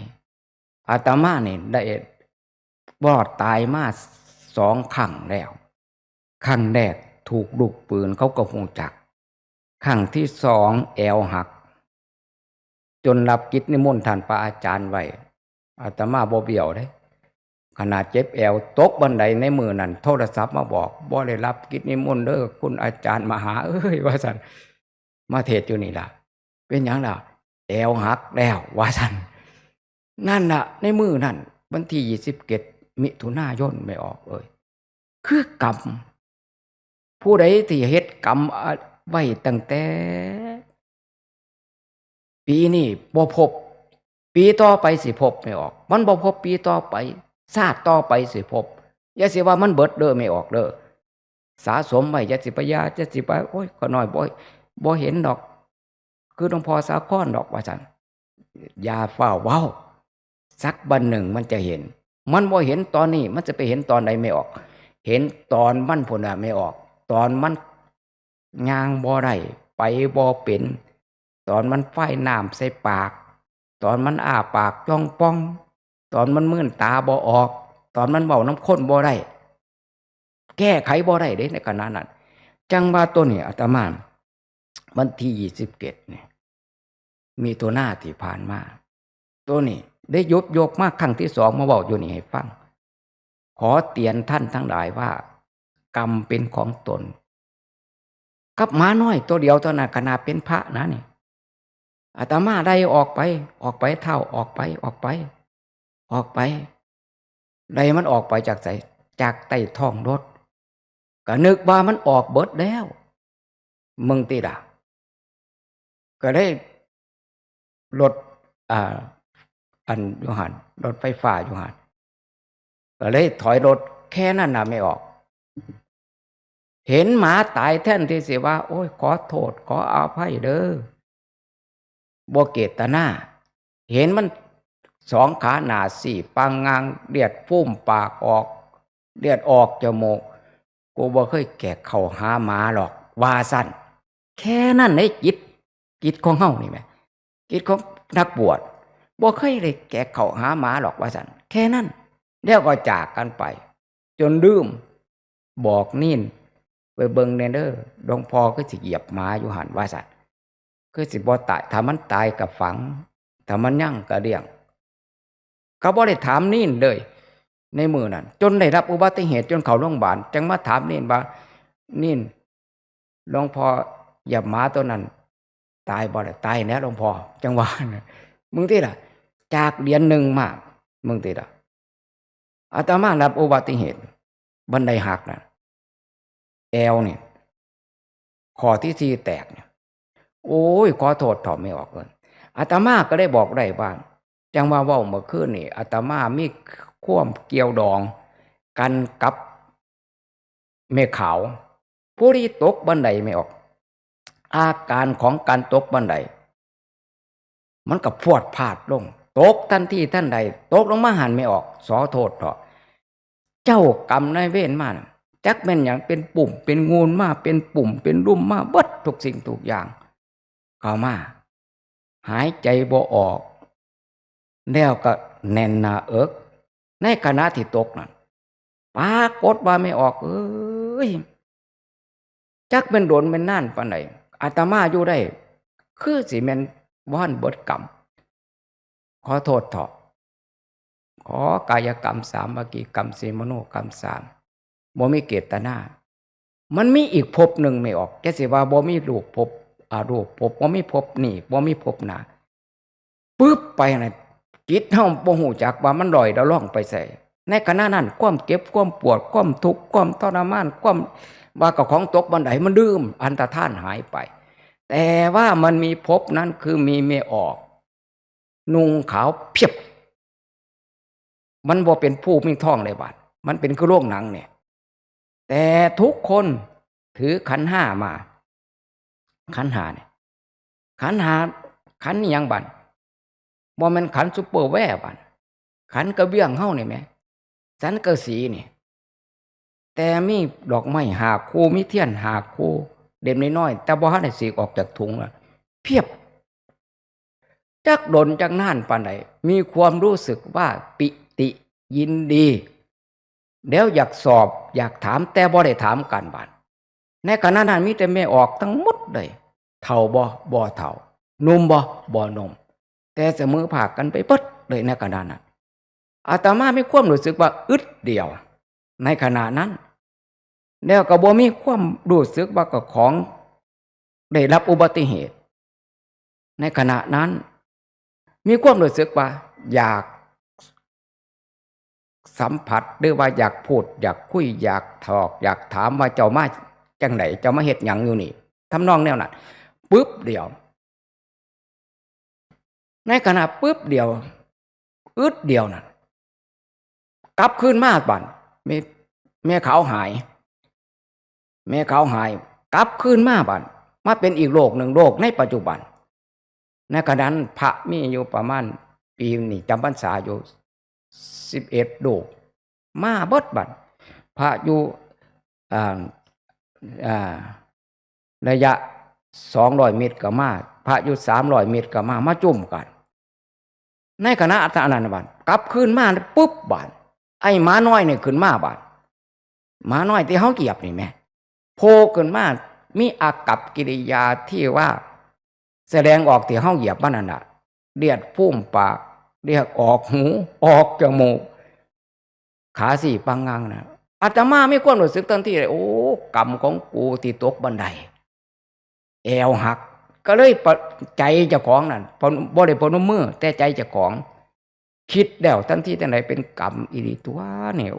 อาตมานี่ได้รอดตายมาสองครั้งแล้ว ครั้งแรกถูกลูกปืน เขาก็ฮู้จัก ครั้งที่สองแอวหัก จนรับกิจนิมนต์ท่านพระอาจารย์ไว้ อาตมาบ่เบี้ยวเด้ ขนาดเจ็บแอวตกบันไดในมื้อนั้น โทรศัพท์มาบอก บ่ได้รับกิจนิมนต์เด้อ คุณอาจารย์มหาเอ้ย ว่าซั่น มาเทศน์อยู่นี่ล่ะ เป็นหยังล่ะ แอวหักแล้ว ว่าซั่น นั่นล่ะ ในมื้อนั้น วันที่ยี่สิบเจ็ด มิถุนายน แม่ออกเอ้ย คือกรรม ผู้ใดที่เฮ็ดกรรม อ่ะ ไว้ตั้งแต่ ปีนี้บ่พบ ปีต่อไปสิพบแม่ออก มันบ่พบปีต่อไป ชาติต่อไปสิพบ อย่าสิว่ามันเบิดเด้อแม่ออกเด้อ สะสมไว้ อย่าสิไปยา อย่าสิไป โอ้ย ข้าน้อยบ่ บ่เห็นดอก คือหลวงพ่อสาครดอก ว่าซั่น อย่าฟ้าวเว้า สักวันหนึ่งมันจะเห็น มันบ่เห็นตอนนี้ มันจะไปเห็นตอนใดแม่ออก เห็นตอนมันพุ้นน่ะแม่ออก ตอนมันย่างบ่ได้ ไปบ่เป็น ตอนมันป้ายน้ำใส่ปาก ตอนมันอ้าปากจ้องป้อง ตอนมันมื่นตาบ่ออก ตอนมันเว้านำคนบ่ได้ แก้ไขบ่ได้เด้ในขณะนั้น จั่งว่าตัวนี้อาตมา วันที่ยี่สิบเจ็ดนี่ มิถุนาที่ผ่านมา ตัวนี้ได้หยิบยกมาครั้งที่สองมาเว้าอยู่นี่ให้ฟัง ขอเตือนท่านทั้งหลายว่า กรรมเป็นของตน กับหมาน้อยตัวเดียวเท่านั้น ขนาดเป็นพระนะนี่ อาตมาไล่ออกไป ออกไปเฒ่า ออกไป ออกไป ออกไป ไล่มันออกไปจากไส จากใต้ท้องรถ ก็นึกว่ามันออกเบิดแล้ว มึงติล่ะ ก็ได้รถ อ่า อันอยู่หั่น รถไฟฟ้าอยู่หั่น ก็เลยถอยรถแค่นั้นน่ะแม่ออก เห็นหมาตายแทนที่สิว่า โอ้ย ขอโทษ ขออภัยเด้อ บ่เจตนา เห็นมันสองขาหน้าซี้ปังงาง เลือดฟูมปากออก เลือดออกจมูก กูบ่เคยแกะเข้าหาหมาหรอก ว่าซั่น แค่นั้นเด้จิต จิตของเฮานี่แหม จิตของนักบวช บ่เคยได้แกะเข้าหาหมาหรอก ว่าซั่น แค่นั้น แล้วก็จากกันไป จนลืม บอกเณร ไปเบิ่งแหน่เด้อ หลวงพ่อคือสิเหยียบหมาอยู่หั่น ว่าซั่น คือสิบ่ตาย ถ้ามันตายก็ฝัง ถ้ามันยังก็เลี้ยง ก็บ่ได้ถามเณรเลย ในมื้อนั้น จนได้รับอุบัติเหตุ จนเข้าโรงบาล จั่งมาถามเณรว่า เณร หลวงพ่อเหยียบหมาตัวนั้น ตายบ่ล่ะ ตายแล้วหลวงพ่อ จั่งว่านะ มึงติล่ะ จากเหรียญหนึ่งมา มึงติล่ะ อาตมารับอุบัติเหตุ บันไดหักนะ แอวนี่ ข้อที่สี่แตกเนี่ย โอ้ย ขอโทษเถาะแม่ออกเอิ้น อาตมาก็ได้บอกได้ว่า จั่งว่าเว้าเมื่อคืนนี่ อาตมามีความเกี่ยวดองกันกับแม่ขาว ผู้ที่ตกบันไดแม่ออก อาการของการตกบันได มันก็พรวดพลาดลง ตกทันทีทันใด ตกลงมาหั่นแม่ออก สอโทษเถาะ เจ้ากรรมนายเวรมาน่ะ จักแม่นหยัง เป็นปุ่มเป็นงูนมา เป็นปุ่มเป็นลุ่มมา เบิดทุกสิ่งทุกอย่าง เข้ามา หายใจบ่ออก แล้วก็แน่นหน้าอก ในขณะที่ตกนั่น ปรากฏว่าแม่ออกเอ้ย จักแม่นโดนแม่นนานปานใด อาตมาอยู่ได้ คือสิแม่นบ่ทันเบิดกรรม ขอโทษเถาะ ขอกายกรรมสาม วจีกรรมสี่ มโนกรรมสาม บ่มีเจตนา มันมีอีกภพหนึ่งแม่ออก จักสิว่าบ่มีรูปภพ อรูปภพ บ่มีภพนี้ บ่มีภพหน้า ปึ๊บไปน่ะ จิตเฮาบ่ฮู้จักว่ามันลอยละล่องไปไส ในขณะนั้น ความเจ็บ ความปวด ความทุกข์ ความทรมาน ความว่าเจ้าของตกบันได มันลืม อันตรธานหายไป แต่ว่ามันมีภพนั้น คือมีแม่ออก นุ่งขาวเพียบ มันบ่เป็นผู้มีท้องเลยบาด มันเป็นคือโรงหนังเนี่ย แต่ทุกคนถือขันธ์ห้ามา ขันธ์ห้าเนี่ย ขันธ์ห้า ขันธ์อิหยังบาด บ่แม่นขันธ์ซุปเปอร์แวร์บาด ขันธ์กระเบื้องเฮานี่แหม สังกะสีนี่ แต่มีดอกไม้ห้าคู่ มีเทียนห้าคู่ เล่มน้อยๆ แต่บ่ทันได้ฉีกออกจากถุงนะ เพียบ จักโดนจักนานปานใด มีความรู้สึกว่าปิติยินดี แล้วอยากสอบ อยากถาม แต่บ่ได้ถามการบ้าน ในขณะนั้นมีแต่แม่ออกทั้งหมดเลย เฒ่าบ่ บ่เฒ่า หนุ่มบ่ บ่หนุ่ม แต่เสมอภาคกันไปเบิดเลยในขณะนั้น อาตมามีความรู้สึกว่าอึดเดียว ในขณะนั้น แล้วก็บ่มีความรู้สึกว่าเจ้าของได้รับอุบัติเหตุ ในขณะนั้น มีความรู้สึกว่าอยากสัมผัส หรือว่าอยากพูด อยากคุย อยากถอก อยากถามว่าเจ้ามาจั่งใด เจ้ามาเฮ็ดหยังอยู่นี่ ทำนองแนวนั้น ปึ๊บเดียว ในขณะปึ๊บเดียว อึดเดียวน่ะ กลับคืนมาบัด แม่ แม่ขาวหาย แม่ขาวหาย กลับคืนมาบัด มาเป็นอีกโรคหนึ่ง โรคในปัจจุบัน ในขณะนั้นพระมีอยู่ประมาณ ปีนี้จำพรรษาอยู่สิบเอ็ดรูป มาเบิดบัด พระอยู่ อ่า อ่า ระยะสองร้อยเมตรก็มา พระอยู่สามร้อยเมตรก็มา มาจุ่มกัน ในขณะอันนั้นบัด กลับคืนมาปุ๊บบัด ไอ้หมาน้อยนี่ขึ้นมาบัด หมาน้อยที่เฮาเหยียบนี่แหม โผล่ขึ้นมา มีอากัปกิริยาที่ว่า แสดงออกที่เฮาเหยียบมันนั่นน่ะ เลือดฟูมปาก เลือดออกหู ออกจมูก ขาสี่ปังงังนะ อาตมามีความรู้สึกทันทีเลย โอ้ กรรมของกูที่ตกบันได แอวหัก ก็เลยปะ ใจเจ้าของนั่น พน- บ่ได้พนมมือ แต่ใจเจ้าของ คิดแล้วทันทีทันใด เป็นกรรมอีหลีตัวเนี่ย